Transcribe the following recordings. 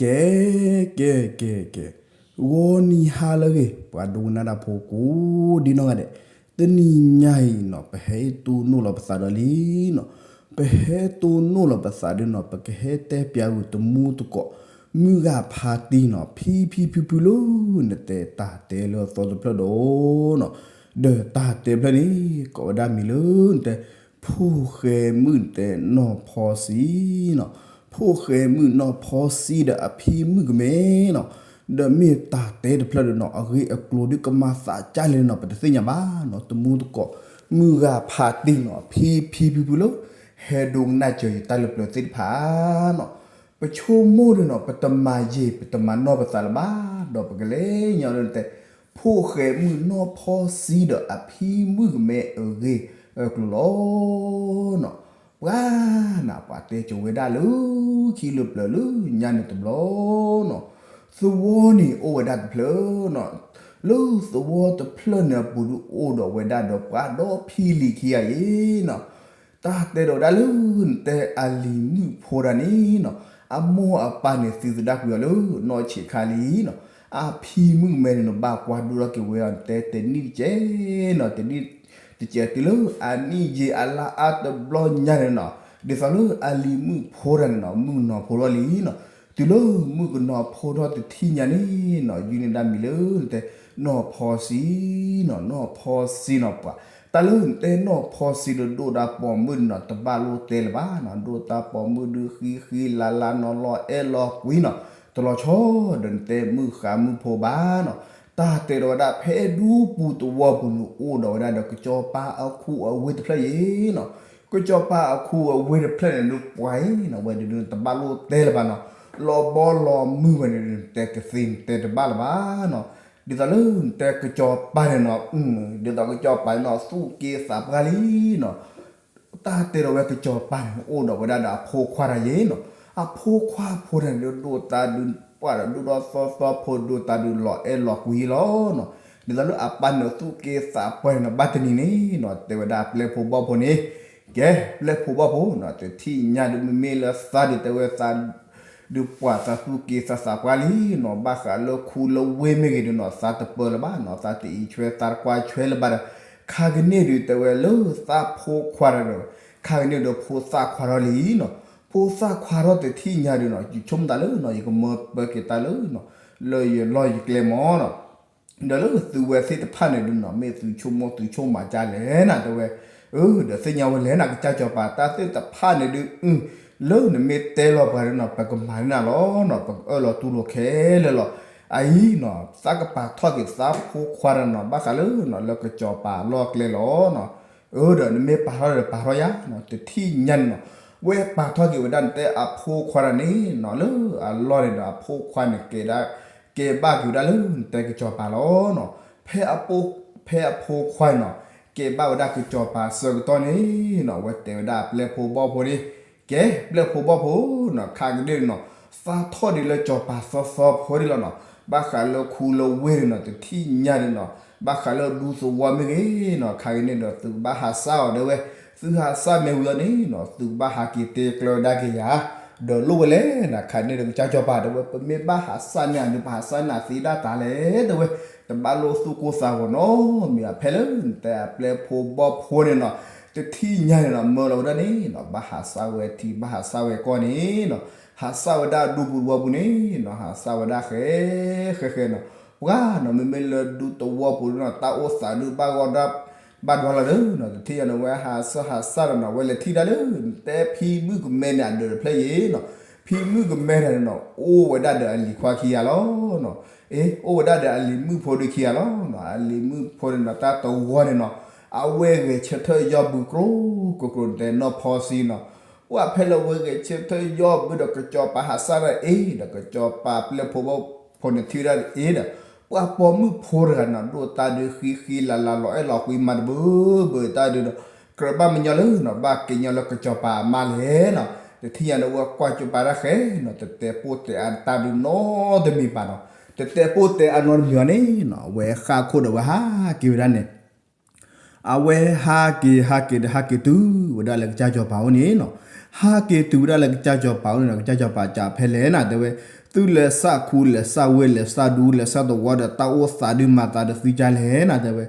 ကဲ ကဲ ကဲ ကဲ, ဂီၤနံၤဟါလၢအဂ့ၤ ပှၤဒိကနၣ်တၢ်ဖိကိးဒံနီၢ်ဂၤဒဲး, တနံၤညါအံၤနီၤ ပဟဲတိၢ်နီၣ်လီၤပသးဒီးလံနီၤ, ပဟဲတိၢ်နီၣ်လီၤပသးဒီးနီၤ ပကဟဲတဲပၠးဂုာ်တမူသကိး မုၢ်ဂၤဖးတံၢ်နီၤ ဖံဖံဖုဖုလၢ နတဲတၢ်တဲလၢအသီတဖျၢၣ်ဒီးနီၤ, ဒီးတၢ်တဲဖျၢၣ်န့ၣ် ကိးဝဲဒၣ်မံၤလၢနတဲ ဖိၣ်ဃဲမုၣ်နတဲနီၢ်ဖီစံနီၤ, ဖိၣ်ဃဲမုၣ်နီၢ်ဖီစံဒီးအဖံမုၣ်ကမဲနီၤ, ဒီးမ့ၢ်တၢ်တဲတဖျၢၣ်ဒီးနီၤ အဂ့ၢ်အကျိၤဒုးကမၤသးဒ်လဲၣ်နီၤ ပတသ့ၣ်ညါဘၣ်နီၤ, တမူသကိး မုၢ်ဂၤဖးတံၢ်နီၤ ဖံဖံဖုဖုလၢ ဟဲဒိကနၣ်စၢၤယတၢ်လၢပျၢၤသ့ၣ်တဖၣ်နီၤ, ပဆိကမိၣ်ဒီးနီၤ ပတမၤယံာ် ပတမၤနီၢ်ပသးလၢၤဘၣ်, ဒီးပကလဲၤညါလၢနတဲ ဖိၣ်ဃဲမုၣ်နီၢ်ဖီစံဒီးအဖံမုၣ်ကမဲအဂ့ၢ်အကျိၤလီၤနီၤ, ပှၤနၤ ပှၤတဲကၠိဝဲဒၣ်လၢခံလၢပျၢၤလၢညါန့ၣ်တဘျီနီၤ, သဝီန့ၣ်အိၣ်ဝဲဒၣ်တဖျၢၣ်နီၤ, လၢသဝီတဖျၢၣ်န့ၣ်အပူၤဒုးအိၣ်ဒီးဝဲဒၣ်ဒီးပှၤဒီဖံလံၤခံဂၤအံၤနီၤ, တၢ်တဲဒီးဝဲဒၣ်လၢနတဲအလံၤမုၣ်ဖိတဂၤန့ၣ်နီၤ, အမိၢ်အပၢ်န့ၣ်သုသဒၣ်ကွံာ်အီၤလၢနီၢ်ဆံးခါလံနီၤ, အဖံမုၣ်ကမဲန့ၣ်နီၤ ဘၣ်ကွၢ်ဒိၣ်ထီၣ်က့ၤဝဲအီၤ နတဲတနံၣ်တကဲးနီၤ တနံၣ်တကဲးတုၤလၢအနံၣ်ယံာ်အလါအါတဘျီညါန့ၣ်နီၤ, ဒ်သိးလၢအလံၤမုၣ်ဖိတဂၤန့ၣ်နီၤ မုၣ်ကနီၤဖိထီၣ်လံနီၤ, တုၤလၢမုၣ်ကနီၤဖိထီၣ်တထံၣ်ညါန့ၣ်နီၤ ယုၢ်န့ၢ်ဒၣ်မံၤလၢနတဲ နီၢ်ဖီစံနီၤ, နီၢ်ဖီစံနီၤ ပှၤ တၢ်လၢနတဲနီၢ်ဖီစံဒီးဒိၣ်တၢ်ပိာ်မုၣ်န့ၣ်နီၤ တဘၣ်လိၣ်တဲလၢၤဘၣ်နီၤ, ဒိၣ်တၢ်ပိာ်မုၣ်ဒုးဃံဃံလၤလၤနီၤ လီၤအဲၣ်လီၤကွံနီၤ, တလီၤဆီဒီးနတဲမုၣ်ဃါမုၣ်ဖိဘၣ်နီၤ, တၢ်တဲဒီးဝဲဒၣ်ဖဲဒူပူၤသဝီပူၤန့ၣ်အိၣ်ဒီးဝဲဒၣ်ဒီးကစီၤပၤအခူအဝ့ၢ်တဖျၢၣ်အံၤနီၤ, ကစီၤပၤအခူအဝ့ၢ်တဖျၢၣ်န့ၣ်ဒုးပှၤအံၤနီၤ ဝဲဒုးတဘၣ်လိၣ်တဲလၢၤဘၣ်နီၤ, လီၤဘီလီၤမုၢ်ဝဲန့ၣ်ဒုး နတဲကသ့နတဲတဘၣ်လၢၤဘၣ်နီၤ, ဒ်သိးလၢနတဲကစီၤပၤန့ၣ်နီၤ, ဒ်သိးကစီၤပၤန့ၣ်နီၤ သူၣ်က့သးပှၢ်လံနီၤ, တၢ်တဲဒီးဝဲကစီၤပၤန့ၣ် အိၣ်ဒီးဝဲဒၣ်ဒီးအဖိခွါတဂၤအံၤနီၤ, အဖိခွါဖိန့ၣ်ဒုးဒိၣ်တၢ်ဒုးပှၢ်ဒီးဒိၣ်ဒီးသီသီဖိဒိၣ်တၢ်ဒုးလီၤအဲၣ်လီၤကွံလီၤနီၤ, ဒ်သိးလၢအပၢ်န့ၣ်သူၣ်က့သးပှၢ်န့ၣ်နီၤ ဘၣ်တနံၤန့ၣ်နီၤ တဲဝဲဒၣ်အပျဲၢ်ဖိဘီၣ်ဖိန့ၣ်, ကဲ ပျဲၢ်ဖိဘီၣ်ဖိနီၤ တထံၣ်ညါဒုးမ့မ့ၢ်လၢသးဒုးတဲဝဲသး ဒုးပှၢ်သးသူၣ်က့သးသးပှၢ်လံနီၤ, ဘၣ်ဃးလၢခူလၢဝ့ၢ်မ့ၢ်ဂ့ၤဒုးနီၤ သးတပၢလၢၤဘၣ်နီၤ, သးတအံးဆွဲသးတကွၢ်ဆွဲလၢၤဘၣ်ဒီး, ခါကန့ၣ်ဒုးတဲဝဲလၢသးဖိခွါဒီး, ခါကန့ၣ်ဒီးဖိသၣ်ခွါထီၣ်လံနီၤ, ဖိသၣ်ခွါထီၣ်တထံၣ်ညါဒုးနီၤ ယဆိကမိၣ်သးလၢနီၤ ယကမၢပၢက့ၤတၢ်လၢနီၤ, လၢယလီၢ်ယကျဲမၢ်နီၤ ဒီးလၢသုဝဲသ့ၣ်တဖၣ်န့ၣ်ဒုးနီၤ မ့ၢ်သုဆိကမိၣ်သုဆိကမးကၢ်လဲၣ်နၤ တဲဝဲ, အၢ ဒီးသ့ၣ်ညါဝဲလဲၣ်နၤ ကစၢ်စီၤပၤ တၢ်သ့ၣ်တဖၣ်န့ၣ်ဒုး, လၢနမ့ၢ်တဲလီၤပှၤဒုးနီၤ ပကမၤန့ၢ်နၤလီၤနီၤ ပကအၢၣ်လီၤတူၢ်လိာ်ခဲလၢာ်လီၤ, အအံၤနီၤ သးကပာ်ထီၣ်က့ၤသးဖိခွါဒီးနီၤ ဘၣ်ဃးလၢနီၤ လၢကစီၤပၤအလီၢ်ကျဲလီၤနီၤ, အၢ ဒီးနမ့ၢ်ပာ်ထီၣ်ဒီးပာ်ထီၣ်ယၤနီၤ တထံၣ်ညါန့ၣ်နီၤ, ဝဲပာ်ထီၣ်က့ၤဝဲဒၣ်နတဲအဖိခွါတဂၤန့ၣ်နီၤ လၢအလီၢ်န့ၣ်ဒီးအဖိခွါန့ၣ်ကဲဒၣ် ကဲဘၣ်က့ၤဝဲဒၣ်လၢနတဲကစီၤပၤလီၤနီၤ, ဖဲအဖိခွါန့ၣ်နီၤ ကဲဘၣ်ဝဲဒၣ်ကစီၤပၤအဆၢကတီၢ်န့ၣ်နီၤ အဝဲတဲဝဲဒၣ်အပျဲၢ်ဖိဘီၣ်ဖိန့ၣ်, ကဲ ပျဲၢ်ဖိဘီၣ်ဖိနီၤ ခါကဒ့ၣ်နီၤ, သးထီၣ်ဒံးလၢစီၤပၤသီသီဖိဒံးလီၤနီၤ, ဘၣ်ဃးလၢခူလၢဝ့ၢ်န့ၣ်နီၤ တထံၣ်ညါန့ၣ်နီၤ, ဘၣ်ဃးလၢဒူသဝီမ့ၢ်ဂ့ၤနီၤ ခါကဒ့ၣ်ဒီးသုကဘၣ်ဟးဆှၢအီၤဒဲဝဲ, သုဟးဆှၢမ့ၢ်ဝံၤအီၤန့ၣ်နီၤ သုကဘၣ်ဟးက့ၤတဲကျၢၤဝဲဒၣ်က့ၤယၤ, ဒီးလိၣ်ဝဲလဲၣ်နၤ ခါန့ၣ်ဒီးကစၢ်စီၤပၤတဲဝဲ ပမ့ၢ်ဘၣ်ဟးဆှၢန့ၢ်အဒုး ပဟးဆှၢန့ၢ်သ့ဒၣ်တၢ်လဲၣ်တဲဝဲ, တဘၣ်လိၣ်သူၣ်ကိၢ်သးဂီၤနီတမံၤဘၣ် ဖဲလၢနတဲအပျဲၢ်ဖိဘီၣ်ဖိန့ၣ်နီၤ, တထံၣ်ညါန့ၣ်နီၤ မၢလီၤဝဲဒၣ်န့ၣ်နီၤ ဘၣ်ဟးဆှၢဝဲထံ ဘၣ်ဟးဆှၢဝဲကီၢ်န့ၣ်နီၤ, ဟးဆှၢဝဲဒၣ်ဒူပူၤသဝီပူၤန့ၣ်နီၤ ဟးဆှၢဝဲဒၣ်ဃဲ ဃဲဃဲနီၤ, ပှၤနီၤ မ့မ့ၢ်လၢဒူသဝီပူၤန့ၣ်နီၤ တၢ်အိၣ်သးဒုးဘၣ်ဂီၢ်ဒၣ် ဘၣ်ဒွးလီၤဒီးနီၤ တထံၣ်ညါန့ၣ် ဝဲဟးဆှၢဟးဆှၢဒီးနီၤ ဝဲလဲၤထံၣ်ဒၣ်လၢ နတဲဖံမုၣ်ကမဲန့ၣ် အဒၢးတဖျၢၣ်ယံၤနီၤ, ဖံမုၣ်ကမဲန့ၣ်နီၤ အိၣ်ဝဲဒၣ်ဒီးအလံၤခွါခံဂၤလီၤနီၤ, အ့ အိၣ်ဝဲဒၣ်ဒီးအလံၤမုၣ်ဖိဒုးခံဂၤလီၤနီၤ, အလံၤမုၣ်ဖိန့ၣ်နီၤ တၢ်တဝီန့ၣ်နီၤ အဝဲဂဲၤဆၢထၢၣ်ယီၢ်ဘုးကျိၤကျိၤကျိၤ နတဲနီၢ်ဖီစံနီၤ, ပှၤဖဲလၢအဝဲဂဲၤဆၢထၢၣ်ယီၢ်ဘုးဒီးကစီၤပၤဟးဆှၢဒၣ်အ့ၣ် ဒီးကစီၤပၤပျဲၢ်ဖိဘီၣ်ဖိန့ၣ်ထံၣ်ဝဲဒၣ်အ့ၣ်ဒီး ပှၤပိာ်မုၣ်ဖိတဂၤနီၤ ဒိၣ်တၢ်ဒုးဃံဃံလၤလၤလီၤအဲၣ်လီၤကွံမၤတဘၢဘၢတၢ်ဒုးဒီး ကြၢးဘၣ်မညီလၢနီၤ ဘၣ်က့ၤညီလၢကစီၤပၤအမါလဲၣ်နီၤ, တထံၣ်ညါန့ၣ် ဝဲကွၢ်ကၠိပၤတၢ်ဃဲနီၤ တတဲပိၢ်တဲအါတၢ်ဒုးနီတမံၤဘၣ်နီၤ, တတဲပိၢ်တဲအါနီတမံၤအီၤန့ၣ်နီၤ အဝဲဃၣ်ခိၣ်ဒီးဝဲဟးက့ၤဝဲဒၣ်န့ၣ် အဝဲဟးက့ၤဟးက့ၤဒီးဟးက့ၤတုၤဝဲဒၣ်လၢကစၢ်စီၤပၤအိၣ်န့ၣ်နီၤ, ဟးက့ၤတုၤဝဲဒၣ်လၢကစၢ်စီၤပၤအိၣ်န့ၣ်နီၤ ကစၢ်စီၤပၤကးဖဲလဲၣ်နၤ တဲဝဲ, သုလဲၤဆၣ်ခူ လဲၤဆၣ်ဝ့ၢ် လဲၤဆၣ်ဒူ လဲၤဆၣ်သဝီဒီး တၢ်အိၣ်သးဒုးမၤသးဒီးသုကၢ်လဲၣ်နၤ တဲဝဲ.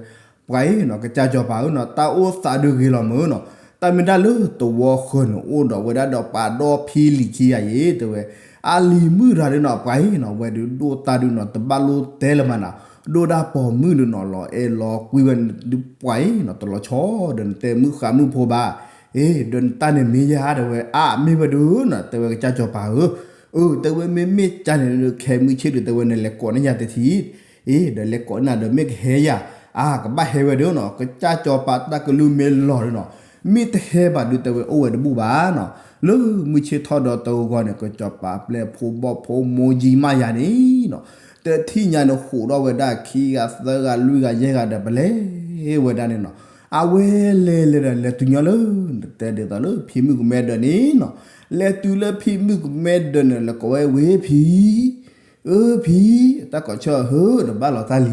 ပှၤအံၤနီၤ ကစၢ်စီၤပၤဧၢနီၤ တၢ်အိၣ်သးဒုးဂ့ၤလီၤမ့ၢ်နီၤ, တၢ်မ့ၢ်တၢ်လၢသဝီဃၢၤန့ၣ် အိၣ်ဒီးဝဲဒၣ်ဒီးပှၤဒီဖံလံၤခံဂၤအံၤ တဲဝဲ. အါလံၤမုၣ်တဂၤဒုးနီၤ ပှၤအံၤနီၤ ဝဲဒုးဒိၣ်တၢ်ဒုးနီၤ တဘၣ်လိၣ်တဲလၢၤမးနီၤ, ဒိၣ်ဒၣ်ပိာ်မုၣ်ဒုးနီၤ လီၤအဲၣ်လီၤကွံဝဲဒုး ပှၤအံၤနီၤ တလီၤဆီဒီးနတဲမုၢ်ဃါမုၢ်ဖိဘၣ်. အ့ ဒီးနတၢ်န့ၣ်မ့ၢ်ယၤ တဲဝဲ. အါ မ့ၢ်ဝဲဒုးနီၤ တဲဝဲ ကစၢ်စီၤပၤဧၢ. အၢ တဲဝဲ မ့မ့ၢ်ကၢ်န့ၣ်ဒုး ခဲမုၢ်ဆ့ၣ်ဒုး တဲဝဲ နလဲၤကိးန့ၢ်ယၤတထံၣ်, အ့ ဒီးလဲၤကိးန့ၢ်နၤဒီး မ့ၢ်ကဟဲယၤ, အါ ကဘၣ်ဟဲဝဲဒုးနီၤ ကစၢ်စီၤပၤတၢ်ကလုၢ်မ့ၢ်လီၤဒုးနီၤ မ့ၢ်တဟဲဘၣ်ဒုး တဲဝဲ အိၣ်ဝဲတဘူၣ်ဘၣ်နီၤ. လၢမုၢ်ဆ့ၣ်ထီၣ်ဒီးတဂီၤန့ၣ် ကစီၤပၤပျဲၢ်ဖိဘီၣ်ဖိမိၢ်ယံၤမးယၤန့ၣ်နီၤ, တထံၣ်ညါန့ၣ် ဟူးထီၣ်ဝဲဒၣ်ခံဂၤသၢဂၤလွံၢ်ဂၤယဲၢ်ဂၤဒီး ပလဲၤဝဲဒၣ်န့ၣ်နီၤ. အဝဲလဲၤလဲၤဒီး လဲၤတုၤညီလၢ နတဲဒ်သိးလၢဖံမုၣ်ကမဲဒၢးန့ၣ်နီၤ, လဲၤတုၤလၢဖံမုၣ်ကမဲဒၢးန့ၣ် လဲၤကိးဝဲ ဝ့ၢ်ဖံ အၢ ဖံ, တၢ်ကိးဆၢၣ်ဧၢ ဒီးဘၣ်လီၤတၢ်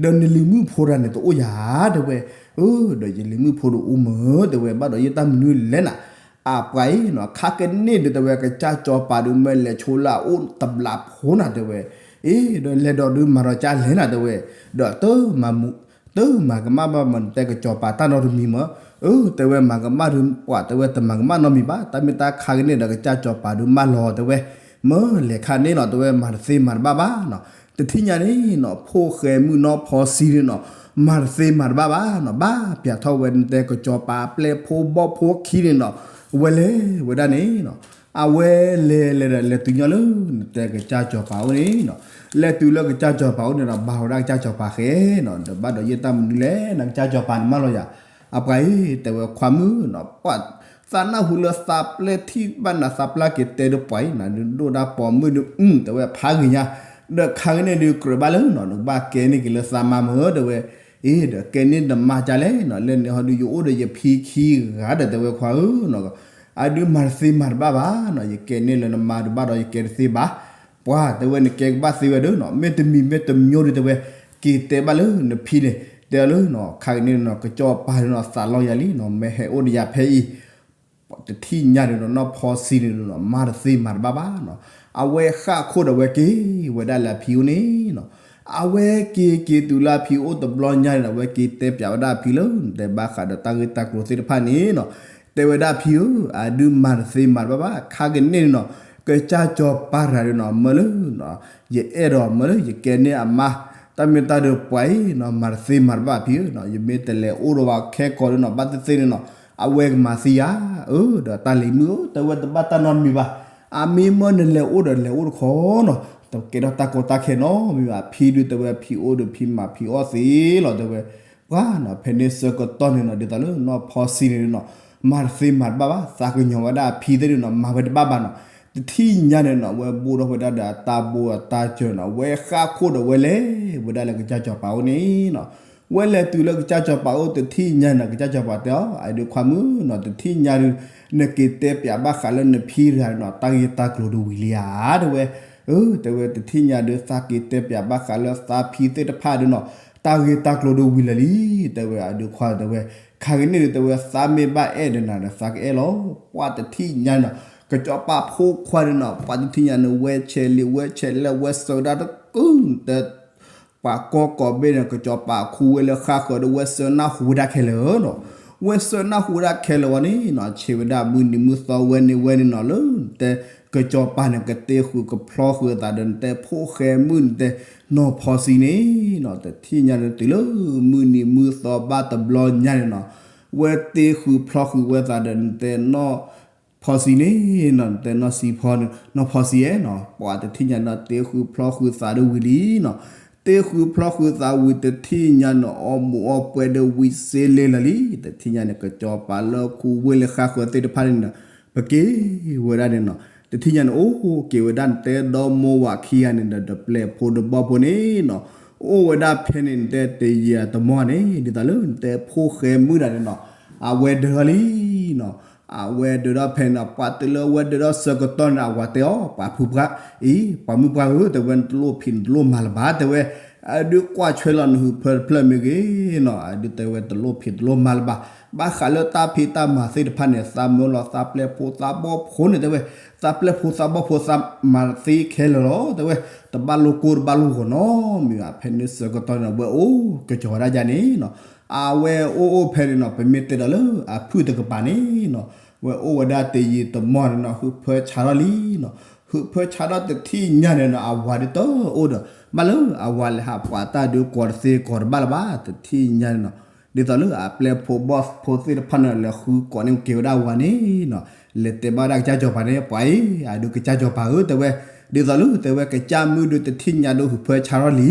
လံ, ဒီးနလံၤမုၣ်ဖိတဂၤန့ၣ် တအိၣ်ယၤ တဲဝဲ. အၢ ဒီးယလံၤမုၣ်ဖိတအိၣ်မ့ၢ် တဲဝဲ ဘၣ်ဒီးယတၢ်မနုၤလဲၣ်နၤ, အပှၤအံၤနီၤ ခါကန့ၣ်ဒုး တဲဝဲ ကစၢ်စီၤပၤဒုး မၢလဲၤဆိလၢအအိၣ်တဘျးဖိနၤ တဲဝဲ. အ့ ဒီးလဲၤဒီးဒုးမၤဒီးကၢ်လဲၣ်နၤ တဲဝဲ, ဒီးတမၤ တမၤကမၣ်ဘၣ်မး နတဲကစီၤပၤတၢ်နီတမံၤမး, အၢ တဲဝဲ မၤကမၣ်ဒုး ပှၤတဲဝဲ တမၤကမၣ်နီတမံၤဘၣ်, တၢ်မ့ၢ်တၢ်ခါကန့ၣ်ဒီး ကစၢ်စီၤပၤဒုးမၢလီၤ တဲဝဲ, မၢလဲၤခါန့ၣ်နီၤ တဲဝဲ မၤတသ့မၤတဘၣ်ဘၣ်နီၤ, တထံၣ်ညါန့ၣ်နီၤ ဖိၣ်ဃဲမုၣ်နီၢ်ဖီစံန့ၣ်နီၤ မၤတသ့မၤတဘၣ်ဘၣ်နီၤ, ဘၣ်ပျးထီၣ်ဝဲ နတဲကစီၤပၤပျဲၢ်ဖိဘီၣ်ဖိခံန့ၣ်နီၤ, ဝဲလဲၤဝဲဒၣ်န့ၣ်နီၤ, အဝဲလဲၤလဲၤဒီး လဲၤတုၤညီလၢ နတဲကစၢ်စီၤပၤအိၣ်န့ၣ်နီၤ, လဲၤတုၤလၢကစၢ်စီၤပၤအိၣ်န့ၣ်ဒီး ဘါဝဲဒၣ်ကစၢ်စီၤပၤဃဲနီၤ, ဒီးဘၣ်ဒီးယတၢ်မနုၤလဲၣ် နကစၢ်စီၤပၤန့ၣ်မၢလီၤယၤ, အပှၤအံၤ တဲဝဲ ခွါမုၣ်နီၤ ပှၤ သးနၢ်ဟူလၢသးပျဲၢ်ထံၣ်ဘၣ်နၤ သးပျဲၢ်က့ၤတဲဒုးပှၤအံၤနၤ ဒုးဒိၣ်ဒၣ်ပိာ်မုၣ်ဒုး အု တဲဝဲ ဖးဂ့ၤညါ, ဒီးခါကန့ၣ်ဒုးကြၢးဘၣ်လၢနီၤ နကဘၣ်ကဲန့ၢ်က့ၤလၢသးမါမ့ၢ် တဲဝဲ, အ့ ဒီးကဲန့ၢ်နမါကၢ်လဲၣ်နီၤ, လၢန့ၣ်ဟီဒုး ယအိၣ်ဒီးယဖံခံဂၤဒီး တဲဝဲ ခွါဧၢနီၤ, အဒုးမၤတသ့မၤတဘၣ်ဘၣ်နီၤ, ယကဲန့ၢ်လၢနမါဒုး ဘၣ်ဒီးယကဲတသ့ဘၣ်, ပှၤ တဲဝဲ နကဲကဘၣ်သ့ဝဲဒၣ်နီၤ, မ့တမံၤမ့တမံၤဒုး တဲဝဲ က့ၤတဲဘၣ်လၢနဖံန့ၣ် တဲလၢနီၤ ခါကန့ၣ်နီၤ ကစီၤပၤနီၤ သးလီယၤလံနီၤ, မ့ၢ်ဟဲအိၣ်ဒီးယၤဖဲအံၤ တထံၣ်ညါန့ၣ်နီၤ နီၢ်ဖီစံန့ၣ်နီၤ မၤတသ့မၤတဘၣ်ဘၣ်နီၤ, အဝဲဃၣ်ခိၣ်ဒီး အဝဲက့ၤဝဲဒၣ်လၢအဖံအိၣ်န့ၣ်နီၤ, အဝဲက့ၤက့ၤတုၤလၢအဖံအိၣ်တဘျီညါန့ၣ်နီၤ အဝဲက့ၤတဲပျးဝဲဒၣ်အဖံလၢ တဲဘၣ်ဃးဒီးတၢ်ဂ့ၢ်တၢ်ကျိၤသ့ၣ်တဖၣ်န့ၣ်နီၤ, တဲဝဲဒၣ်အဖံဧၢ အဒုးမၤတသ့မၤတဘၣ်ဘၣ်, ခါကန့ၣ်န့ၣ်နီၤ ကစၢ်စီၤပၤတဂၤန့ၣ်နီၤ မၢလၢ ယအဲၣ်ဒိးမၢလၢယကဲန့ၢ်အမါ, တၢ်မ့ၢ်တၢ်ဒုးပှၤအံၤနီၤ မၤတသ့မၤတဘၣ်ဖံဧၢနီၤ, ယမ့ၢ်တလဲၤအိၣ်ဒီးဝဲခဲကိာ်ဒုးနီၤ ဘၣ်သ့ၣ်သ့ၣ်န့ၣ်နီၤ အဝဲကမၤသံယၤ, အၢ ဒီးတၢ်လံၤမုၣ်ဧၢ တဲဝဲတဘၣ်တၢ်နီတမံၤဘၣ်, အမ့ၢ်မၢနလဲၤအိၣ်ဒီးလဲၤအိၣ်တခီနီၤ, တကဲထီၣ်တၢ်ကီတၢ်ခဲနီတမံၤဘၣ်, ဖံဒုးတဲဝဲဖံအိၣ်ဒီးဖံမၤဖံအီၣ်သ့လီၤ တဲဝဲ, ပှၤနီၤ ဖဲန့ၣ်ဆၢကတီၢ်န့ၣ်နီၤ ဒ်သိးလၢနီၢ်ဖီစံန့ၣ်နီၤ မၤတသ့မၤတဘၣ်ဘၣ်, သးကညီၤဝဲဒၣ်အဖံသ့ၣ်ဒုးနီၤ မၤဝဲတဘၣ်ဘၣ်နီၤ, တထံၣ်ညါန့ၣ်နီၤ အဝဲဘိၣ်ထီၣ်ဝဲဒၣ်ဒီးအတၢ်ဘိအတၢ်စၢၤနီၤ အဝဲဃၣ်ခိၣ်ဒီးဝဲလဲၤဝဲဒၣ်လၢကစၢ်စီၤပၤအိၣ်န့ၣ်နီၤ, ဝဲလဲၤတုၤလၢကစၢ်စီၤပၤအိၣ်တထံၣ်ညါန့ၣ်နီၤ ကစၢ်စီၤပၤတဲအီၤ အဒုးခွါမုၣ်နီၤ တထံၣ်ညါဒုး နက့ၤတဲပျးဘၣ်ဃးလၢနဖံတဂၤန့ၣ်နီၤ တၢ်ဂ့ၢ်တၢ်ကျိၤဒုးဝံၤလံဧါ တဲဝဲ, အၢ တဲဝဲ တထံၣ်ညါဒုး သးက့ၤတဲပျးဘၣ်ဃးလၢသးဖံသ့ၣ်တဖၣ်ဒုးနီၤ တၢ်ဂ့ၢ်တၢ်ကျိၤဒုးဝံၤလၢာ်လံ, တဲဝဲ အဒုးခွါ တဲဝဲ, ခါကန့ၣ်ဒုး တဲဝဲ သးမ့ၢ်ဘၣ်အဲၣ်ဒီးနၤဒီး သးကအဲၣ်လီၤ, ပှၤတထံၣ်ညါန့ၣ်နီၤ ကစီၤပၤဖိခွါန့ၣ်နီၤ ပှၤတထံၣ်ညါန့ၣ် ဝဲဆဲးလံာ် ဝဲဆဲးလဲၣ် ဝဲဆၢဒၣ်တကုၢ် တဲ ပှၤကိးကိးဘ့ၣ်န့ၣ် ကစီၤပၤခူဝ့ၢ်လၢဃါဃၢၤဒီး ဝဲဆှၢနၢ်ဟူဝဲဒၣ်ခဲလၢာ်နီၤ, ဝဲဆှၢနၢ်ဟူဝဲဒၣ်ခဲလၢာ်ဝဲန့ၣ်နီၤ ဆံးဝဲဒၣ်မုၢ်နံၤမုၢ်သီဝဲန့ၣ်ဝဲန့ၣ်နီၤ လၢတဲ ကစီၤပၤန့ၣ် ကတ့ဃုာ်ကဖျီဃုာ်အသးဒီးနတဲဖိၣ်ဃဲမုၣ်နတဲ နီၢ်ဖီစံန့ၣ်နီၤ တထံၣ်ညါန့ၣ်တုၤလၢမုၢ်နံၤမုၢ်သီဘၣ်တဘျီညါန့ၣ်နီၤ ဝဲတ့ဃုာ်ဖျီဃုာ်ဝဲသးဒီးနတဲနီၢ် ဖီစံန့ၣ်နီၤ နတဲနီၢ်စံဖီန့ၣ် နီၢ်ဖီစံဧၢနီၤ ပှၤတထံၣ်ညါန့ၣ် တ့ဃုာ်ဖျီဃုာ်သးဒုးဝံၤလံနီၤ, တ့ဃုာ်ဖျီဃုာ်သးဝံၤတထံၣ်ညါန့ၣ် အီၣ်မူးအီၣ်ပွဲဒီးဝံၤစ့လ့လၢာ်လံ, တထံၣ်ညါန့ၣ် ကစီၤပၤလၢခူဝ့ၢ်လၢဃါဃၢၤသ့ၣ်တဖၣ်န့ၣ်နီၤ ပက့ၤဝဲဒၣ်န့ၣ်နီၤ, တထံၣ်ညါန့ၣ် အိၣ်က့ၤဝဲဒၣ်နတဲဒီမိၢ်ဝၤခံဂၤန့ၣ်ဒီး ဒီးပျဲၢ်ဖိဒီးဘီၣ်ဖိန့ၣ်နီၤ, အိၣ်ဝဲဒၣ်ဖဲန့ၣ် နတဲတယံာ်တမီၢ်န့ၣ် ဒ်သိးလၢနတဲဖိၣ်ဃဲမုၣ်တဂၤန့ၣ်နီၤ အဝဲဒၢးထီၣ်လံနီၤ, အဝဲဒၢးထီၣ်ဖဲန့ၣ်နီၤ ပှၤတုၤလၢအဝဲဒၢးထီၣ်ဆၢကတီၢ်န့ၣ် အဝၤတဲအီၤ ပှၤဖုပှၢ် အံၤ ပှၤမုၣ်ပှၢ်ဧၢ တဲဝဲ နတလိၣ်ဖံးနတလိၣ်မၤလၢၤဘၣ် တဲဝဲ, အဒုးကွၢ်ဆွဲလီၤနဟုးဖၢတဖျၢၣ်မ့ၢ်ဂ့ၤနီၤ, အဒုးတဲဝဲတလိၣ်ဖံးတလိၣ်မၤလၢၤဘၣ်. ဘၣ်ဃးလၢတၢ်ဖံးတၢ်မၤသ့ၣ်တဖၣ်န့ၣ် သးမၢလီၤသးပျဲၢ်ဖိသးဘီၣ်ဖိန့ၣ်တဲဝဲ, သးပျဲၢ်ဖိသးဘီၣ်ဖိသးမၤသ့ခဲလၢာ်လီၤ တဲဝဲ, တဘၣ်လိၣ်ကိၢ်တဘၣ်လိၣ်ဂီၤနီတမံၤဘၣ်. ဖဲန့ၣ်ဆၢကတီၢ်န့ၣ် ဝဲအိၣ်ကစီၤဝဲဒၣ်ယါန့ၣ်နီၤ, အဝဲအိၣ်အိၣ်ဖဲန့ၣ်နီၤ, ပမ့ၢ်တဲဒီးလၢအဖုၣ်တကပၤန့ၣ်နီၤ, ဝဲအိၣ်ဝဲဒၣ်တယံာ်တမီၢ်န့ၣ်နီၤ, ဟုးဖၢဆါထီၣ်လံနီၤ. ဟုးဖၢဆါထီၣ်တထံၣ်ညါန့ၣ်နီၤ, အဝၤဒုးတအိၣ်ဒီး ဘၣ်လၢအဝၤလဲၤဟးပှၤတၢ်ဒုးကိးတသ့ကိးတဘၣ်လၢၤဘၣ် တထံၣ်ညါန့ၣ်နီၤ. ဒ်သိးလၢအပျဲၢ်ဖိဘီၣ်ဖိသ့ၣ်တဖၣ်န့ၣ် လဲၤဃုကိးန့ၢ်က့ၤဝဲဒၣ်အဝၤန့ၣ်နီၤ, လဲၤတဲဘၣ်ဝဲဒၣ်ကစၢ်စီၤပၤန့ၣ် ပှၤအံၤ အဒုးကစၢ်စီၤပၤဧၢ တဲဝဲ, ဒ်သိးလၢတဲဝဲကစၢ်မုၣ်ဒုးတထံၣ်ညါဒုးဟုးဖၢဆါထီၣ်လံ,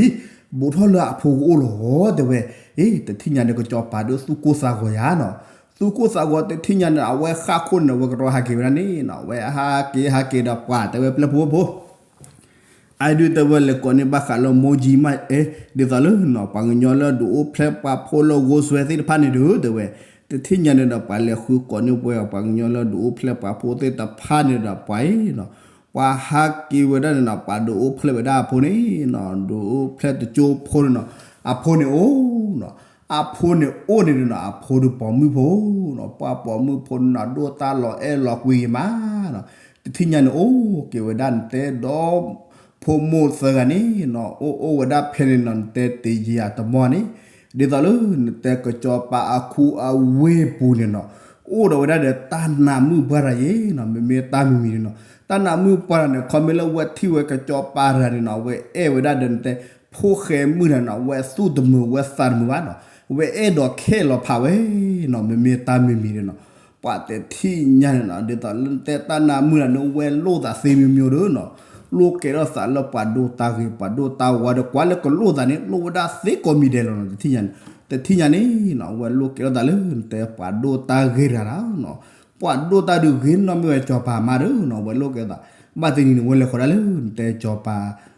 ဘူးထီၣ်လၢအဖိကအိၣ်လီၤ တဲဝဲ, အ့ တထံၣ်ညါန့ၣ် ကစီၤပၤဒုးသူၣ်ကိၢ်သးဂီၤယါနီၤ, သူၣ်ကိၢ်သးဂီၤတထံၣ်ညါန့ၣ် အဝဲဃၣ်ခိၣ်န့ၣ် အဝဲကရီဟးက့ၤဝဲဒၣ်န့ၣ်နီၤ, အဝဲဟးက့ၤဟးက့ၤဒီးပှၤတဲဝဲပျဲၢ်ဖိဘီၣ်ဖိ အဒုးတဲဝဲလဲၤကိးန့ၢ်ဘၣ်ဃးလၢမိၢ်ကၠံမးအဲ, ဒ်သိးလၢနီၤ ပှၤကညီလၢဒုးအိၣ်ဖျဲၣ်ပှၤဖိလၢဂိၢ်စွဲသ့ၣ်တဖၣ်န့ၣ်ဒုး တဲဝဲ, တထံၣ်ညါန့ၣ်ဒီး ပှၤလဲၤဃုကိးန့ၢ်ပှဲၤအီၤ ပှၤကညီလၢဒုးအိၣ်ဖျဲၣ်ပှၤဖိသ့ၣ်တဖၣ်န့ၣ်ဒီးပှၤအံၤနီၤ, ပှၤဟးက့ၤဝဲဒၣ်န့ၣ်နီၤ, ပှၤဒုးအိၣ်ဖျဲၣ်ဝဲဒၣ်အဖိန့ၣ်နီၤ, ဒုးအိၣ်ဖျဲၣ်တကၠိဖိန့ၣ်နီၤ, အဖိန့ၣ်အိၣ်နီၤ, အဖိန့ၣ်အိၣ်န့ၣ်နီၤ, အဖိဒုးပိာ်မုၣ်ဖိနီၤ, ပှၤပိာ်မုၣ်ဖိန့ၣ်နီၤ ဒိၣ်တၢ်လီၤအဲၣ်လီၤကွံဂ့ၤမးနီၤ, တထံၣ်ညါန့ၣ်အိၣ်က့ၤဝဲဒၣ်နတဲဒီး ဖိမိၢ်သၢဂၤန့ၣ်နီၤ, အိၣ်အိၣ်ဝဲဒၣ်ဖဲန့ၣ်နီၤ, နတဲတယံာ်အတမီၢ်န့ၣ်, ဒ်သိးလၢနတဲကစီၤပၤအခူအဝ့ၢ်ပူၤန့ၣ်နီၤ, အိၣ်ဒီးဝဲဒၣ်ဒီးတၢ်နးမုၣ်ပှၢ်တဂၤအံၤနီၤ, မ့မ့ၢ်တၢ်မံၤမံၤန့ၣ်နီၤ, တၢ်နးမုၣ်ပှၢ်တဂၤန့ၣ် ခီမ့ၢ်လၢဝဲထံၣ်ဝဲကစီၤပၤတဂၤန့ၣ်နီၤ, ဝဲအဲၣ်ဝဲဒၣ်ဒီးနတဲ ဖိဃဲမုၣ်တဂၤနီၤ, ဝဲသူၣ်တမုာ်ဝဲသးတမုာ်ဘၣ်နီၤ, ဝဲအဲၣ်ဒိးခဲလီၤဖးဝဲနီၤ, မ့မ့ၢ်တၢ်မံၤမံၤန့ၣ်နီၤ, ပှၤတထံၣ်ညါန့ၣ်နီၤ, ဒ်သိးလၢနတဲတၢ်နးမုၣ်တဂၤန့ၣ် ဝဲလိၣ်သးသ့မိမိဒီးနီၤ, လိၣ်ကဲထီၣ်သးလၢပှၤဒိၣ်တၢ်ဂ့ၤ ပှၤဒိၣ်တၢ်ဝါဒီး ကွၢ်လၢကလိၣ်သးန့ၣ် လိၣ်ဝဲဒၣ်သ့ကိးမံၤဒဲးလီၤနီၤ, တထံၣ်ညါန့ၣ်, တထံၣ်ညါန့ၣ်နီၤ, ဝဲလိၣ်ကဲထီၣ်သးလၢနတဲပှၤဒိၣ်တၢ်ဂ့ၤတဂၤနီၤ, ပှၤဒိၣ်တၢ်ဒုးဂ့ၤနီတမံၤဝဲ ကစီၤပၤမးဒီးနီၤ, ဝဲလိၣ်ကဲထီၣ်သး, ဘၣ်တနံၤန့ၣ် ဝဲလဲၤဃီၤဒၣ်လၢနတဲကစီၤပၤ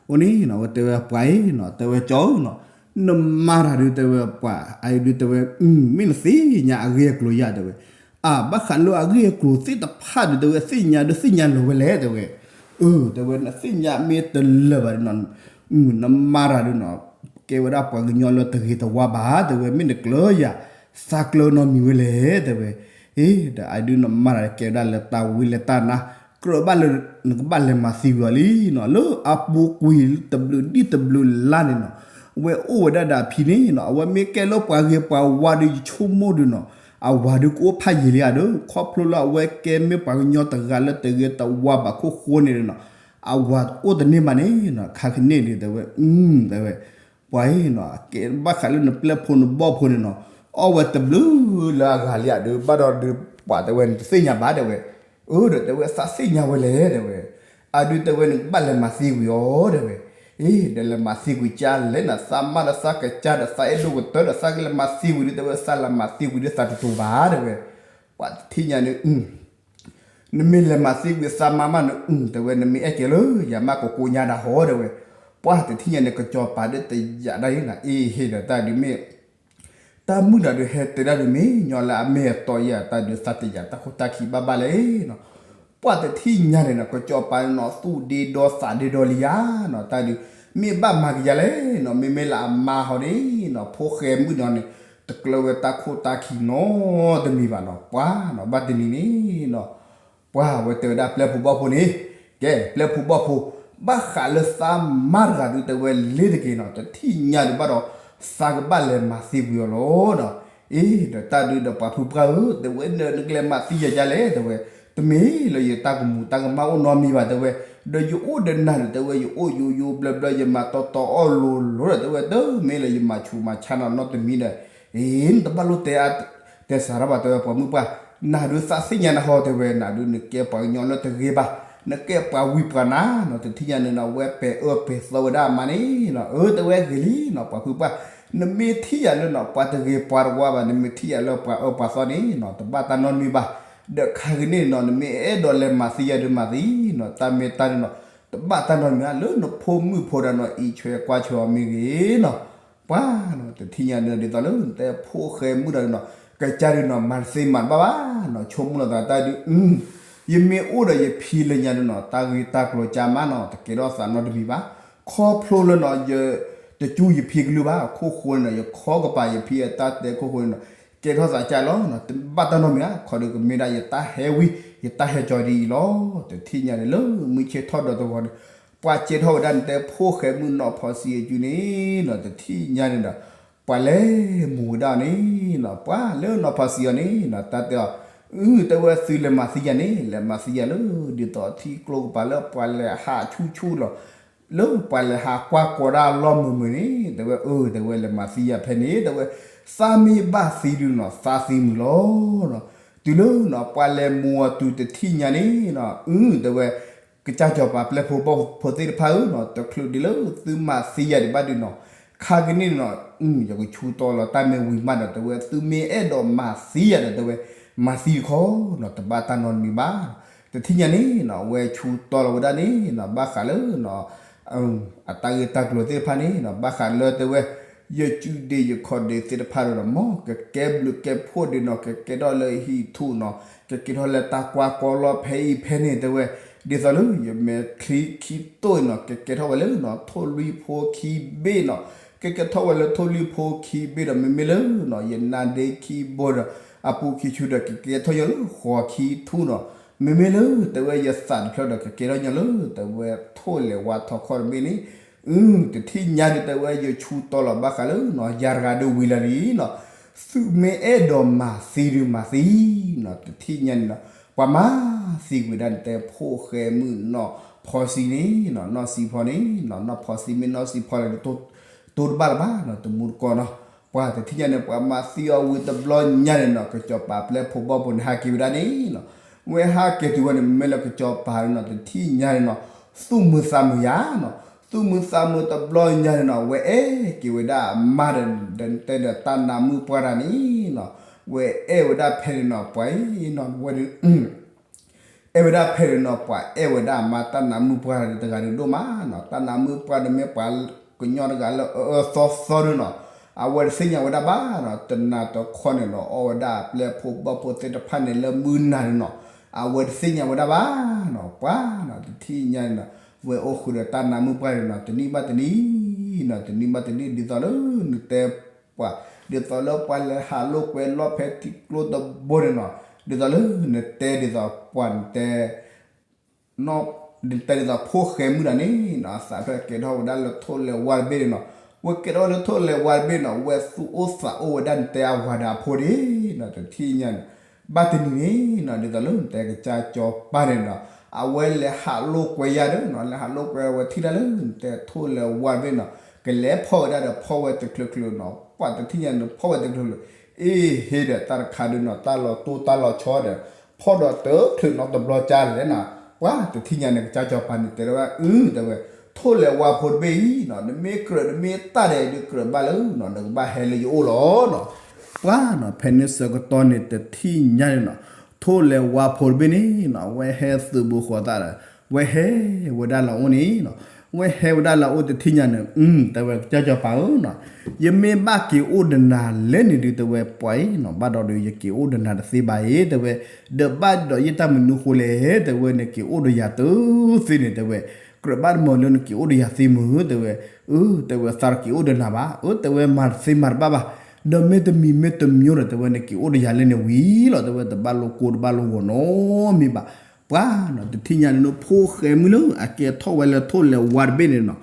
အိၣ်န့ၣ်နီၤ, ဝဲတဲဝဲပှၤအံၤနီၤ, တဲဝဲကၠီဧၢနီၤ, နမၤတၢ်ဒုးတဲဝဲပှၤ အအံၤဒုးတဲဝဲ, မ့ၢ်နသ့ၣ်ညါအဂ့ၢ်အကျိၤယါတဲဝဲ, အၢ ဘၣ်ဃးလၢအဂ့ၢ်အကျိၤသ့ၣ်တဖၣ်ဒုးတဲဝဲ သ့ၣ်ညါဒုးသ့ၣ်ညါလၢၤဝဲလဲၣ်တဲဝဲ, အၢ တဲဝဲ နသ့ၣ်ညါမ့ၢ်တလၢာ်ဘၣ်ဒုးနီၤ, နမၤတၢ်ဒုးနီၤ, ကဲဝဲဒၣ်ပှၤကညီလၢတဂ့ၤတဝါဘၣ်တဲဝဲ, မ့ၢ်နကျၢၤယၤ သးကျၢၤနီတမံၤဝဲလဲၣ်တဲဝဲ, အ့ ဒီးအဒုးနမၤတၢ်ကဲဝဲဒၣ်လၢတၢ်ဝံလၢတၢ်နါ, ကြၢးဘၣ်လၢ နကဘၣ်လဲၤမၤသံကွံာ်အီၤလံနီၤ, လၢအပူၤကွံာ်တဘျုးဒ်တဘျုးလါန့ၣ်နီၤ, အဝဲအိၣ်ဝဲဒၣ်ဒီးအဖံန့ၣ်နီၤ, အဝဲမ့ၢ်ကဲလၢပှၤဂ့ၤပှၤဝါဒုးယဆိကမိၣ်ဒုးနီၤ, အဝၤဒုးကအိၣ်ဖးယံာ်လံဧါဒီး ခီဖျိလၢအဝဲကဲမ့ၢ်ပှၤကညီတဂၤလၢတဂ့ၤတဝါဘၣ်ခိၣ်ဃိန့ၣ်နီၤ, အဝၤအိၣ်တန့ၢ်မးန့ၣ်နီၤ, ခါကန့ၣ်ဒုးတဲဝဲ, တဲဝဲ ပှၤအံၤနီၤ, ကဲဘၣ်ဃးလၢနပျဲၢ်ဖိနဘီၣ်ဖိန့ၣ်နီၤ, အီၣ်ဝဲတဘျုးလၢအဂၤလံဧါဒီး ဘၣ်ဒီးဒုးပှၤတဲဝဲ နတသ့ၣ်ညါဘၣ်တဲဝဲ, အၢ ဒီးတဲဝဲ သးသ့ၣ်ညါဝဲလဲၣ်တဲဝဲ, အဒုးတဲဝဲ နကဘၣ်လဲၤမၤသံကွံာ်အီၤတဲဝဲ, အ့ ဒီးလဲၤမၤသံကွံာ်ကၢ်လဲၣ်နီၤ, သးမါဒီးသးကစၢ်ဒီးသးအဲၣ်ဒိၣ်ကတၢၢ်ဒီး သးကလဲၤမၤသံကွံာ်ဒုးတဲဝဲ သးလဲၤမၤသံကွံာ်ဒုးသးတတူာ်ဘၣ်တဲဝဲ, ပှၤတထံၣ်ညါန့ၣ် နမ့ၢ်လဲၤမၤသံကွံာ်သးမါမးန့ၣ် တဲဝဲ နမ့ၢ်အဲၣ်ကဲလၢယၤမး ကိးကိးညါဒၣ်ဟီတဲဝဲ, ပှၤတထံၣ်ညါန့ၣ် ကစီၤပၤဒုးတယာ်ဒၣ်အံၤနီၤ, အ့ဟ့ၣ်ဒီးတၢ်ဒုးမ့ၢ် တၢ်မုၣ်တဂၤဒုးဟဲတဲဒၣ်ဒုးမ့ၢ်ညီလၢအမ့ၢ်အတီယၤ တၢ်ဒုးသးတယာ်တၢ်ခိၣ်တၢ်ခံဘၣ်ဘၣ်လဲၣ်နီၤ, ပှၤတထံၣ်ညါန့ၣ်နီၤ ကစီၤပၤန့ၣ်နီၤ သူၣ်ဒ့ဒီသးဒ့ဒီလံယါနီၤ, တၢ်ဒုး မ့ၢ်ဘၣ်မၤကယၤလဲၣ်နီၤ, မ့မ့ၢ်လၢအမါဟီန့ၣ်နီၤ ဖိဃဲမုၣ်နီၤန့ၣ် တကျၢၤဝဲတၢ်ခိၣ်တၢ်ခံနီတမံၤဘၣ်နီၤ, ပှၤနီၤ ဘၣ်တနံၤန့ၣ်နီၤ ပှၤဝဲတဲဝဲဒၣ်ပျဲၢ်ဖိဘီၣ်ဖိန့ၣ်, ကဲ ပျဲၢ်ဖိဘီၣ်ဖိ, ဘၣ်ဃးလၢသးမါတဂၤဒုးတဲဝဲလ့ၤတက့ၢ်နီၤ, တထံၣ်ညါဒုးဘၣ်ဒီး သးကဘၣ်လဲၤမၤသံကွံာ်အီၤလီၤနီၤ, အ့ ဒီးတၢ်ဒုးဒီးပှၤဖုပှၢ်ဧၢ တဲဝဲ နကလဲၤမၤသံယၤဒ်လဲၣ်တဲဝဲ, တမ့ၢ်လၢယတၢ်ကမူၤတၢ်ကမၣ်အိၣ်နီတမံၤဘၣ်တဲဝဲ, ဒီးယအိၣ်ဒီးနၤန့ၣ်တဲဝဲ ယအိၣ်ယိယိဘျၢဘျၢ ယမၤတီတီအီၣ်လိၤလိၤဒီးတဲဝဲ တမ့ၢ်လၢယမၤဆူးမၤဆါနီၤနီတမံၤဒီး, အ့ နတဘၣ်လိၣ်တဲ တဲစးထီၣ်ဘၣ်တဲဝဲပှၤမုၣ်ပှၢ်, နၤဒုးသးသ့ၣ်ညါနဟီတဲဝဲ, နၤဒုးနကဲပှၤကညီလၢတဂ့ၤဘၣ်, နကဲပှၤဝံပှၤနါနီၤ, တထံၣ်ညါန့ၣ်နီၤ ဝဲပဲာ်အၢပဲာ်သီဝဲဒၣ်အမါန့ၣ်နီၤ, အၢတဲဝဲဂ့ၤလံနီၤ ပှၤဖုပှၢ်, နမ့ၢ်ထံၣ်ယၤလၢနီၤ ပှၤတဂ့ၤပှၤတဝါဘၣ် နမ့ၢ်ထံၣ်ယၤလၢပှၤအၢပှၤသီန့ၣ်နီၤ တဘၣ်တၢ်နီတမံၤဘၣ်, ဒီးခါကန့ၣ်နီၤ နမ့ၢ်အဲၣ်ဒိးလဲၤမၤသံယၤဒုးမၤသံနီၤ, တၢ်မ့ၢ်တၢ်န့ၣ်နီၤ တဘၣ်တၢ်နီတမံၤဘၣ် လၢနဖိမုၣ်ဖိဒီးနီၤ အံးဆွဲကွၢ်ဆွဲအီၤမ့ၢ်ဂ့ၤနီၤ ပှၤနီၤ တထံၣ်ညါဒုး ဒ်သိးလၢနတဲဖိဃဲမုၣ်ဒီးနီၤ ကစၢ်ဒုးနီၤ မၤတသ့မၤတဘၣ်ဘၣ်နီၤ ဆိကမိၣ်လီၤသးတၢ်ဒုး ယမ့ၢ်အိၣ်ဒီးယဖံလၢညါဒုးနီၤ တၢ်ဂ့ၢ်တၢ်ကျိၤကၢ်မးနီၤ တကဲထီၣ်သးနီတမံၤဘၣ် ခီဖျိလၢနီၤ ယ တကၠူယဖံကလုၢ်ဘၣ်. အခိၣ်ဃိန့ၣ်ဒီး ယခီကပၤယဖံအတၢ်တဲခိၣ်ဃိန့ၣ်ဒီး ကဲထီၣ်သးကၢ်လီၤနီၤ, တဘၣ်တၢ်နီတမံၤဧါ, ခီဒီးကမ့ၢ်ဒၣ်ယတၢ်ဟဲဝံၤ ယတၢ်ဟဲကၠီဒ်အံၤလီၤ. တထံၣ်ညါန့ၣ်လၢမုၢ်ဆ့ၣ်ထီၣ်ဒီးတဂီၤန့ၣ် ပှၤကဲထီၣ်ဝဲဒၣ်န့ၣ် တဲဖိၣ်ဃဲမုၣ်နီၢ်ဖီစံအစုန့ၣ်နီၤ, တထံၣ်ညါန့ၣ်ဒီး ပှၤလဲၤမူၤဝဲဒၣ်န့ၣ်နီၤ, ပှၤလၢနီၢ်ဖီစံအီၤန့ၣ်နီၤ တၢ်တဲအီၤ, အု တဲဝဲသုလဲၤမၤသံယၤန့ၣ် လဲၤမၤသံယၤလၢ ဒ်သိးထံကျိကပၤလၢပှၤလဲၤဟးဆူၣ်ဆူၣ်လီၤ လၢပှၤလဲၤဟးကွၢ်ကီဒၣ်လီၢ်မုာ်မုာ်န့ၣ် တဲဝဲ အု တဲဝဲလဲၤမၤသံယၤဖဲန့ၣ် တဲဝဲ သးမ့ၢ်ဘၣ်သံဒုးနီၤ သးသံမုာ်လီၤနီၤ. တုၤလၢနီၤ ပှၤလဲၤမူၤအီၤတုၤတထံၣ်ညါန့ၣ်နီၤ အု တဲဝဲ ကစၢ်စီၤပၤပျဲၢ်ဖိဘီၣ်ဖိသ့ၣ်တဖၣ်ဧၢနီၤ, တချုးဒ်လၢသုမၤသံယၤဒံးဘၣ်ဒုးနီၤ, ခါကန့ၣ်နီၤ အု ယကဆူတီလီၤတၢ်မ့ၢ်ဝံၤမးဒီး တဲဝဲ သုမ့ၢ်အဲၣ်ဒိးမၤသံယၤဒီး တဲဝဲ မၤသံတခီနီၤ, တဘၣ်တၢ်နီတမံၤဘၣ်. တထံၣ်ညါန့ၣ်နီၤ အဝဲဆူတီလီၤဝဲဒၣ်န့ၣ်နီၤ ဘၣ်ဃးလၢနီၤ အတၢ်ဂ့ၢ်တၢ်ကျိၤသ့ၣ်တဖၣ်န့ၣ်နီၤ ဘၣ်ဃးလၢတဲဝဲ ယစုဒ့ယခီၣ်ဒ့သ့ၣ်တဖၣ်ဒီးနီၤ မ်ကကဲဘျုးကဲဖှိၣ်ဒုးနီၤ ကကဲထီၣ်လၢဟံၣ်ထူၣ်နီၤ ကကဲထီၣ်လၢတၢ်ကွၢ်ကီလီၢ်ဖဲအံၤဖဲန့ၣ် တဲဝဲ ဒ်သိးလၢယမဲာ်ချံခံတိၢ်အံၤနီၤ ကကဲထီၣ်ဝဲလၢနီၤ ထိၣ်လွံၢ်ဖိခံဘ့ၣ်နီၤ ကကဲထီၣ်ဝဲလၢထိၣ်လွံၢ်ဖိခံဘ့ၣ်ဒီး မ့မ့ၢ်လၢနီၤ ယနါဒ့ခံဘိဒီး အပူၤခံဆူဒီး ကကဲထီၣ်ညီလၢဃိးခံထူၣ်နီၤ မ့မ့ၢ်လၢတဲဝဲယသးတဖျၢၣ်ဒီး ကကဲထီၣ်ညီလၢတဲဝဲထိၣ်လဲၤဝါထီခီၣ်တဘ့ၣ်န့ၣ် အု တထံၣ်ညါဒုး တဲဝဲယဆူတီလီၤဘၣ်ဃးလၢနီၤ ယၤတဂၤဒုးဝံၤလီၤလံနီၤ သုမ့ၢ်အဲၣ်ဒိးမၤသံဒုးမၤသံနီၤ တထံၣ်ညါန့ၣ်နီၤ ပှၤမၤသံကွံာ်ဒၣ်န့ၣ် တဲဖိၣ်ဃဲမုၣ်နီၢ်ဖီစံန့ၣ်နီၤ နီၢ်စံဖီန့ၣ်နီၤ နီၢ်ဖီစံမ့ၢ်နီၢ်စံဖီလဲၣ် တိၢ်တဘၣ်လၢၤဘၣ်နီၤ တမူတကိးနီၤ ပှၤတထံၣ်ညါန့ၣ် ပှၤမၤသံအီၤဝံၤတဘျီညါန့ၣ်နီၤ ကစီၤပၤပျဲၢ်ဖိဘီၣ်ဖိန့ၣ် ဟးက့ၤဝဲဒၣ်န့ၣ်နီၤ ဝဲဟးက့ၤတုၤဝဲန့ၣ် မ့မ့ၢ်လၢကစီၤပၤန့ၣ်နီၤ တထံၣ်ညါန့ၣ်နီၤ သူၣ်မုာ်သးမုာ်ယၤနီၤ သူၣ်မုာ်သးမုာ်တဘျီညါန့ၣ်နီၤ ဝဲအဲၣ်က့ၤဝဲဒၣ်အမါဒီး တဲဒီးတၢ်နါမုၣ်ပှၢ်တၢ်န့ၣ်နီၤ ဝဲအဲၣ်ဝဲဒၣ်ဖဲန့ၣ်နီၤ ပှၤအံၤနီၤ ဝဲ အဲၣ်ဝဲဒၣ်ဖဲန့ၣ်နီၤ ပှၤအဲၣ်ဝဲဒၣ်အမါ တၢ်နါမုၣ်ပှၢ်တဂၤဒုးဒိၣ်မးနီၤ တၢ်နါမုၣ်ပှၢ်ဒီးမ့ၢ်ပှၤကညီတဂၤလၢအအၢသီသီဒုးနီၤ အဝဲတသ့ၣ်ညါဝဲဒၣ်ဘၣ်နီၤ တနၤတခီန့ၣ်နီၤ အီၣ်ဝဲဒၣ်ပျဲၢ်ဖိဘီၣ်ဖိသ့ၣ်တဖၣ်န့ၣ်လၢမုၢ်နၤန့ၣ်နီၤ အဝဲတသ့ၣ်ညါဝဲဒၣ်ဘၣ်နီၤ ပှၤနီၤ တထံၣ်ညါန့ၣ်နီၤ ဝဲအိၣ်ဃုာ်ဒီးတၢ်နါမုၣ်ပှၢ်န့ၣ်နီၤ တနံၣ်ဘၣ်တနံၣ်နီၤ တနံၣ်ဘၣ်တနံၣ် ဒ်သိးလၢနတဲ ပှၤ ဒ်သိးလၢပှၤလဲၤဟးလိာ်ကွဲလီၢ်ဖဲထံကျိတဘိန့ၣ်နီၤ ဒ်သိးလၢနတဲဒ်သိးပှၤနတဲ နတဲဒ်သိးဖိၣ်ဃဲမုၣ်တဂၤန့ၣ်နီၤ အသးဖျၢၣ်ကဲထီၣ်ဝဲဒၣ်လၢထိၣ်လဲၤဝါတဘ့ၣ်န့ၣ်နီၤ ဝဲကဲထီၣ်ဝဲလၢထိၣ်လဲၤဝါတဘ့ၣ်နီၤ ဝဲသူၣ်အိၣ်သးအိၣ်ဝဲဒၣ်နတဲအဝၤဒီးအဖိဒၣ်နီၤ တထံၣ်ညါန့ၣ် ဘၣ်တနံၤန့ၣ်နီၤ ဒ်သိးလၢနတဲကစၢ်စီၤပၤန့ၣ်နီၤ အဝဲလဲၤဟးလိာ်ကွဲယၤဒီးနီၤ လဲၤဟးလိာ်ကွဲဝဲထံၣ်တၢ်လၢနတဲထိၣ်လဲၤဝါတဘ့ၣ်နီၤ ကလဲၤဖီၣ်ဝဲဒၣ်ဒီးဖီၣ်ဝဲတချုးချုးနီၤ ပှၤတထံၣ်ညါန့ၣ်ဖီၣ်ဝဲတချုးချုး အ့ဟ့ဒီးတၢ်တခါဒုးနီၤ တၢ်လီၤတိၢ်တၢ်လီၤဆီဒီး ဖီၣ်ဒီးတချုးနီတဘျီကၢ်လဲၣ်နီၤ ပှၤတထံၣ်ညါန့ၣ် ကစၢ်စီၤပၤန့ၣ်တဲဝဲ အု တဲဝဲ ထိၣ်လဲၤဝါဖိတဘ့ၣ်အံၤနီၤ နမ့ၢ်ကြၢးနမ့ၢ်တၢ်ဒီးဒုးကြၢးဘၣ်လၢနီၤ နကဘၣ်ဟဲလၢယအိၣ်လီၤနီၤ ပှၤနီၤ ဖဲန့ၣ်ဆၢကတီၢ်န့ၣ် တထံၣ်ညါန့ၣ်နီၤ ထိၣ်လဲၤဝါဖိတဘ့ၣ်န့ၣ်နီၤ ဝဲဟဲသုးဘူးဃီၤသးဒီး ဝဲဟဲဝဲဒၣ်လီၤအိၣ်န့ၣ်နီၤ ဝဲဟဲဝဲဒၣ်လီၤအိၣ်တထံၣ်ညါန့ၣ် တဲဝဲကစၢ်စီၤပၤဧၢနီၤ ယမ့ၢ်ဘၣ်က့ၤအိၣ်ဒီးနၤလဲၣ်န့ၣ်ဒုး တဲဝဲပှၤအံၤနီၤ ဘၣ်ဒီးဒုးယက့ၤအိၣ်ဒီးနၤတသ့ဘၣ်အံၤ တဲဝဲ ဒီးဘၣ်ဒီးယတၢ်မနုၤဃိလဲၣ် တဲဝဲ နက့ၤအိၣ်ဒီးယၤတသ့န့ၣ် တဲဝဲ ကြၢးဘၣ်တမုာ်လၢနက့ၤအိၣ်ဒီးယၤသ့မုာ် တဲဝဲ အၢ တဲဝဲသးတက့ၤအိၣ်ဒီးနၤဘၣ် အၢ တဲဝဲမၤတသ့မၤတဘၣ်ဘၣ် ဒီးမ့တမံၤမ့တမံၤဒီး တဲဝဲ နက့ၤအိၣ်ဒီးယၤလၢန့ၣ်ဝံၤလီၤ တဲဝဲ တဘၣ်လိာ်ကိၢ်တဘၣ်လိာ်ဂီၤနီတမံၤဘၣ် ပှၤနီၤ တထံၣ်ညါန့ၣ် ဖိၣ်ဃဲမုၣ်လၢအကဲထီၣ်ဝဲလၢထိၣ်လဲၤဝါတဘ့ၣ်န့ၣ်နီၤ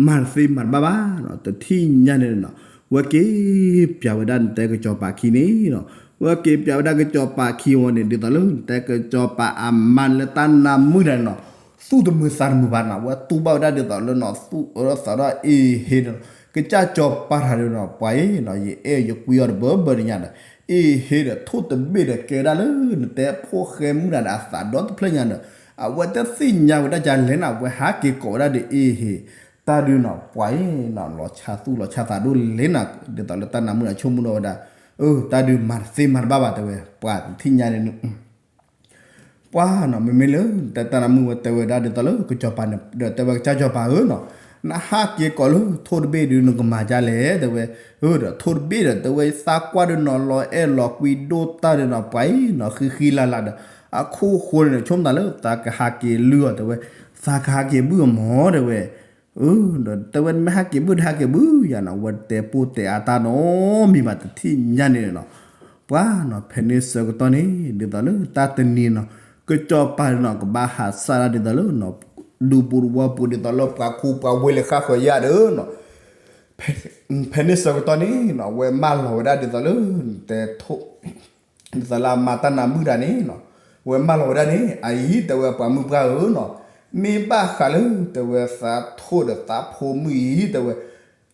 မၤတသ့မၤတဘၣ်ဘၣ်နီၤ တထံၣ်ညါန့ၣ်နီၤ ဝဲက့ၤပျးဝဲဒၣ်နတဲကစီၤပၤခံန့ၣ်နီၤ ဝဲက့ၤပျးဝဲဒၣ်ကစီၤပၤခံဝံၤန့ၣ် ဒ်သိးလၢနတဲကစီၤပၤအမါလၢတၢ်နါမုၣ်တဂၤန့ၣ်နီၤ သူၣ်တမုာ်သးတမုာ်ဘၣ်နီၤ ဝဲတူၢ်ဘၣ်ဝဲဒၣ်ဒ်သိးလၢနီၤ သူၣ်အၢသးဒီးအ့ဟ့ဒီး ကစၢ်စီၤပၤတဂၤဒီးနီၤ ပှၤအံၤနီၤ ယအဲၣ်ယကွံအီၤတဘၢဘၢတညါဒီး အ့ဟ့ဒီး ထိၣ်တဘ့ၣ်ဒီးကဲဝဲဒၣ်လၢနတဲဖိၣ်ဃဲမုၣ်တဂၤဒီးအသးဒီတဖျၢၣ်ညါဒီး အဝဲတသ့ၣ်ညါဝဲဒၣ်ကလဲၣ်နီၤ အဝဲဟးက့ၤကိးဝဲဒၣ်ဒီးအ့ဟ့ တၢ်ဒုးနီၤ ပှၤအံၤနီၤ လီၤဆါသူၣ်လီၤဆါသးဒိၣ်လဲၣ်နီၤ ဒ်သိးလၢတၢ်နါမုၣ်ဒီးဆိကမိၣ်ဒီးဝဲဒၣ် အၢ တၢ်ဒုးမၤတသ့မၤတဘၣ်ဘၣ်တဲဝဲ ပှၤတထံၣ်ညါန့ၣ် ပှၤနီၤ မ့မ့ၢ်လၢတၢ်နါမုၣ်ဝဲတဲဝဲဒၣ်ဒ်သိးလၢကစီၤပၤန့ၣ် ဒီးတဲဝဲကစၢ်စီၤပၤဧၢနီၤ နဟးက့ၤကိးလၢထိၣ်တဘ့ၣ်ဒုးနကမၤဒ်လဲၣ် တဲဝဲ အၢ ဒီးထိၣ်တဘ့ၣ်ဒီးတဲဝဲသးကွၢ်ဒီးနီၤ လီၤအဲၣ်လီၤကွံဒိၣ်တၢ်ဒီးနီၤ ပှၤအံၤနီၤ ဃံဃံလၤလၤဒီး အခိၣ်ဃိန့ၣ် ဆိကမိၣ်သးလၢသးကဟးက့ၤလုၢ်အီၤတဲဝဲ သးကဟးက့ၤဘုၣ်အီၤမၢ်တဲဝဲ ဒီးတဲဝဲနမ့ၢ်ဟးက့ၤဘုၣ်တဟးက့ၤဘုၣ်ယၤနီၤ, ဝဲတဲပိၢ်တဲအါတၢ်နီတမံၤဘၣ်တထံၣ်ညါန့ၣ်နီၤ. ပှၤနီၤ ဖဲန့ၣ်ဆၢကတီၢ်န့ၣ် ဒ်သိးလၢတၢ်တနံၤနီၤ ကစီၤပၤန့ၣ်နီၤ ကဘၣ်ဟးစၢ်ဒၣ်ဒ်သိးလၢ ဒူပူၤသဝီပူၤ ဒ်သိးလၢပှၤခူပှၤဝ့ၢ်လဲၤဃၣ်ဃၢၤယါဒီးနီၤ ဖဲန့ၣ်ဆၢကတီၢ်န့ၣ်နီၤ အဝဲမၢလီၤဝဲဒၣ်ဒ်သိးလၢ တဲ ဒ်သိးလၢအမါတၢ်နါမုၣ်တဂၤန့ၣ်နီၤ, အဝဲမၢလီၤဝဲဒၣ်န့ၣ် အအံၤတဲဝဲပှၤမုၣ်ပှၢ်ဧၢနီၤ, မ့ၢ်ဘၣ်ဃးလၢတဲဝဲသးထိၣ်ဒီးသးဖိမုၣ်အံၤ တဲဝဲ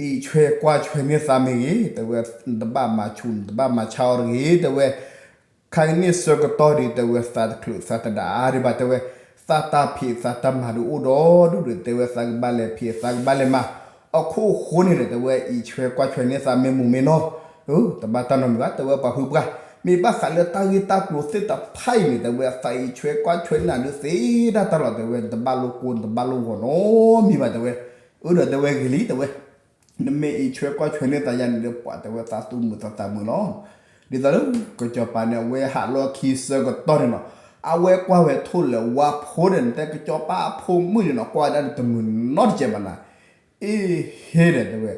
အံးဆွဲကွၢ်ဆွဲန့ၢ်သးမ့ၢ်ဂ့ၤ တဲဝဲ နတဘၣ်မၤဆူၣ် နတဘၣ်မၤဆါအီၤတဂ့ၤ တဲဝဲ ခါကန့ၣ်ဆၢကတီၢ်ဒီး တဲဝဲသးတချုးသးတဒၣ်အါဒံးဘၣ် တဲဝဲ သးတၢ်ဖံးသးတၢ်မၤဒုးအိၣ်ဒီးဒူၣ်ဒီး တဲဝဲသးကဘၣ်လဲၤဖံးသးကဘၣ်လဲၤမၤ, အခိၣ်ဃိန့ၣ်ဒီး တဲဝဲအံးဆွဲကွၢ်ဆွဲန့ၢ်သးမ့ၢ်မိၢ်မ့ၢ်နီၢ်, တဘၣ်တၢ်နီတမံၤဘၣ် တဲဝဲပှၤဖုပှၢ်, မ့ၢ်ဘၣ်ဃးလၢတၢ်ဂ့ၢ်တၢ်ကျိၤသ့ၣ်တဖၣ်အံၤန့ၣ် တဲဝဲသးအံးဆွဲကွၢ်ဆွဲန့ၢ်နၤဒုးသ့ဒၣ်တၢ်လီၤ တဲဝဲ နတဘၣ်လိၣ်ကိ နတဘၣ်လိၣ်ဂီၤနီတမံၤဘၣ် တဲဝဲ, အၢဒီးတဲဝဲဂ့ၤလံ တဲဝဲ နမ့ၢ်အံးဆွဲကွၢ်ဆွဲန့ၢ်သးယါန့ၣ်ဒီး ပှၤတဲဝဲသးသူၣ်မုာ်သးသးမုာ်လီၤ. ဒ်သိးလၢကစီၤပၤန့ၣ် အဝဲဟးလီၢ်ခံဆၢကတီၢ်န့ၣ်နီၤ, အဝဲကွၢ်ဝဲထိၣ်လဲၤဝါဖိန့ၣ် နတဲကစီၤပၤအဖိမုၣ်န့ၣ်နီၤ ကွၢ်ဝဲဒၣ်တမုာ်နီတစဲးဘၣ်နၤ, အ့ဟ့ဒီးတဲဝဲ,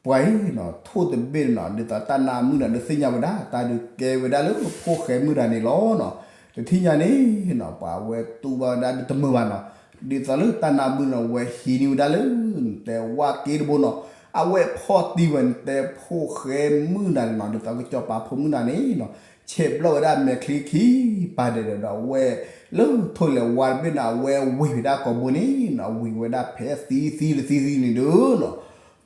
ပှၤအံၤနီၤ ထိၣ်တဘ့ၣ်န့ၣ်နီၤ ဒ်သိးတၢ်နါမုၣ်န့ၣ်ဒီးသ့ၣ်ညါဝဲဒၣ် တၢ်ဒုးကဲဝဲဒၣ်လၢဖိၣ်ဃဲမုၣ်တဂၤန့ၣ်လီၤနီၤ, တထံၣ်ညါန့ၣ်နီၤ ပှၤဝဲတူၢ်ဘၣ်ဝဲဒၣ်ဒုးတမုာ်ဘၣ်နီၤ, ဒ်သိးလၢတၢ်နါမုၣ်န့ၣ် အဝဲဟံးန့ၢ်ဝဲဒၣ်လၢ နတဲဝါက့တဘိနီၤ, အဝဲဖီၣ်တံၢ်ဝဲ နတဲဖိၣ်ဃဲမုၣ်နၤန့ၣ်နီၤ ဒ်သိးကစီၤပၤဖိမုၣ်နၤန့ၣ်နီၤ, ဆဲးဘျီၣ်ဝဲဒၣ်မဲာ်ချံခံ ပာ်ဒဲးဒီးအဝဲ လၢထိၣ်လဲၤဝါတဘ့ၣ်န့ၣ် အဝဲဝံၤဝဲဒၣ်ကိာ်ဘိန့ၣ်နီၤ, ဝံၤဝဲဒၣ်ဖဲသံသံတသံသံန့ၣ်ဒီးနီၤ,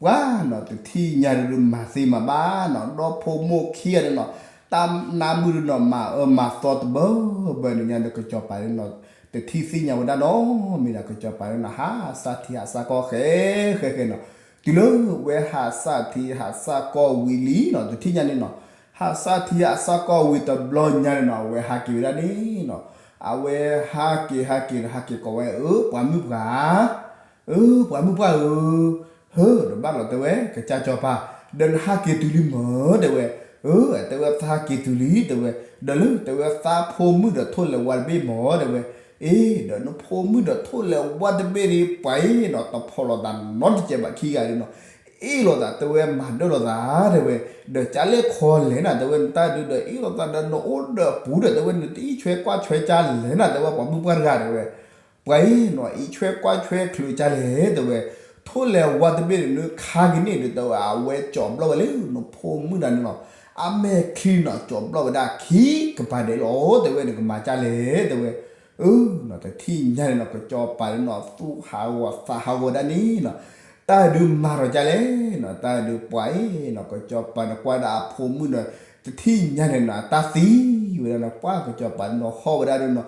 ပှၤနီၤ တထံၣ်ညါဒုးမၤသ့မၤဘၣ်နီၤ, ဒီဖိမိၢ်ခံဂၤန့ၣ်နီၤ, တၢ်နါမုၣ်ဒုးနီၤ မၤအၢမၤသီတဘၢဘၢန့ၣ်ညါဒီး ကစီၤပၤန့ၣ်နီၤ တထံၣ်သ့ၣ်ညါဝဲဒၣ်နီတမံၤဒီး ကစီၤပၤန့ၣ်နီၤ ဟးစၢ်ထံဟးစၢ်ကီၢ်ဃဲဃဲဃဲနီၤ, တုၤလၢဝဲဟးစၢ်ထံဟးစၢ်ကီၢ်ဝံၤလံနီၤ တထံၣ်ညါန့ၣ်နီၤ, ဟးစၢ်ထံဟးစၢ်ကီၢ်ဝံၤတဘျီညါန့ၣ်နီၤ အဝဲဟးက့ၤဝဲဒၣ်န့ၣ်နီၤ, အဝဲဟးက့ၤဟးက့ၤဒီးဟးက့ၤကိးဝဲ အၢ ပှၤမုၣ်ပှၢ် အၢ ပှၤမုၣ်ပှၢ်ဧၢ, ဟၢ ဒီးဘၣ်လီၤတဲဝဲ ကစၢ်စီၤပၤ, ဒီးနဟးက့ၤတုၤလံမၢ တဲဝဲ, အၢ တဲဝဲသးဟးက့ၤတုၤလံ တဲဝဲ, ဒီးလၢတဲဝဲသးဖိမုၣ်ဒီးထိၣ်လဲၤဝါတဘ့ၣ်မၢ တဲဝဲ, အ့ ဒီးနဖိမုၣ်ဒီးထိၣ်လဲၤဝါတဘ့ၣ်န့ၣ် ပှၤအံၤနီၤ တဖီၣ်လိာ်သးနီတစဲးဘၣ်ခံဂၤဒုးနီၤ, အ့ၣ်လိာ်သးတဲဝဲမၤဒၢၣ်လိာ်သး တဲဝဲ, ဒီးကၢ်လဲၣ်ခီလဲၣ်နၤ တဲဝဲ နတၢ်ဒုးဒီးအ့ၣ်လိာ်သးဒီးနအိၣ်ဒီးအပူၤဒီး တဲဝဲနတအံးဆွဲကွၢ်ဆွဲကၢ်လဲၣ်နၤ တဲဝဲပှၤမုၣ်ပှၢ်တဂၤ တဲဝဲ ပှၤအံၤနီၤ အံးဆွဲကွၢ်ဆွဲချုးကၢ်လဲၣ် တဲဝဲ, ထိၣ်လဲၤဝါတဘ့ၣ်န့ၣ် နခါကန့ၣ်ဒီး တဲဝဲ အဝဲကၠီၤဘျီၣ်ဝဲလၢနဖိမုၣ်နၤန့ၣ်နီၤ, အမဲာ်ချံနီၤ ကၠီၤဘျီၣ်ဝဲဒၣ်ခံကပၤဒဲးလီၤ တဲဝဲ နကမၤကၢ်လဲၣ် တဲဝဲ, အၢ နီၤ တထံၣ်ညါန့ၣ်နီၤ ကစီၤပၤန့ၣ်နီၤ သူၣ်ဟးဂီၤသးဟးဂီၤဒၣ်န့ၣ်နီၤ, တၢ်ဒုးမၤထီၣ်ကၢ်လဲၣ်နီၤ တၢ်ဒုးပှၤအံၤနီၤ ကစီၤပၤန့ၣ်ကွၢ်ဒၣ်အဖိမုၣ်နီၤ, တထံၣ်ညါန့ၣ်နီၤ တၢ်သံဝဲဒၣ်နီၤ ပှၤကစီၤပၤန့ၣ်နီၤဟီၣ်ဝဲဒၣ်ဒုးနီၤ,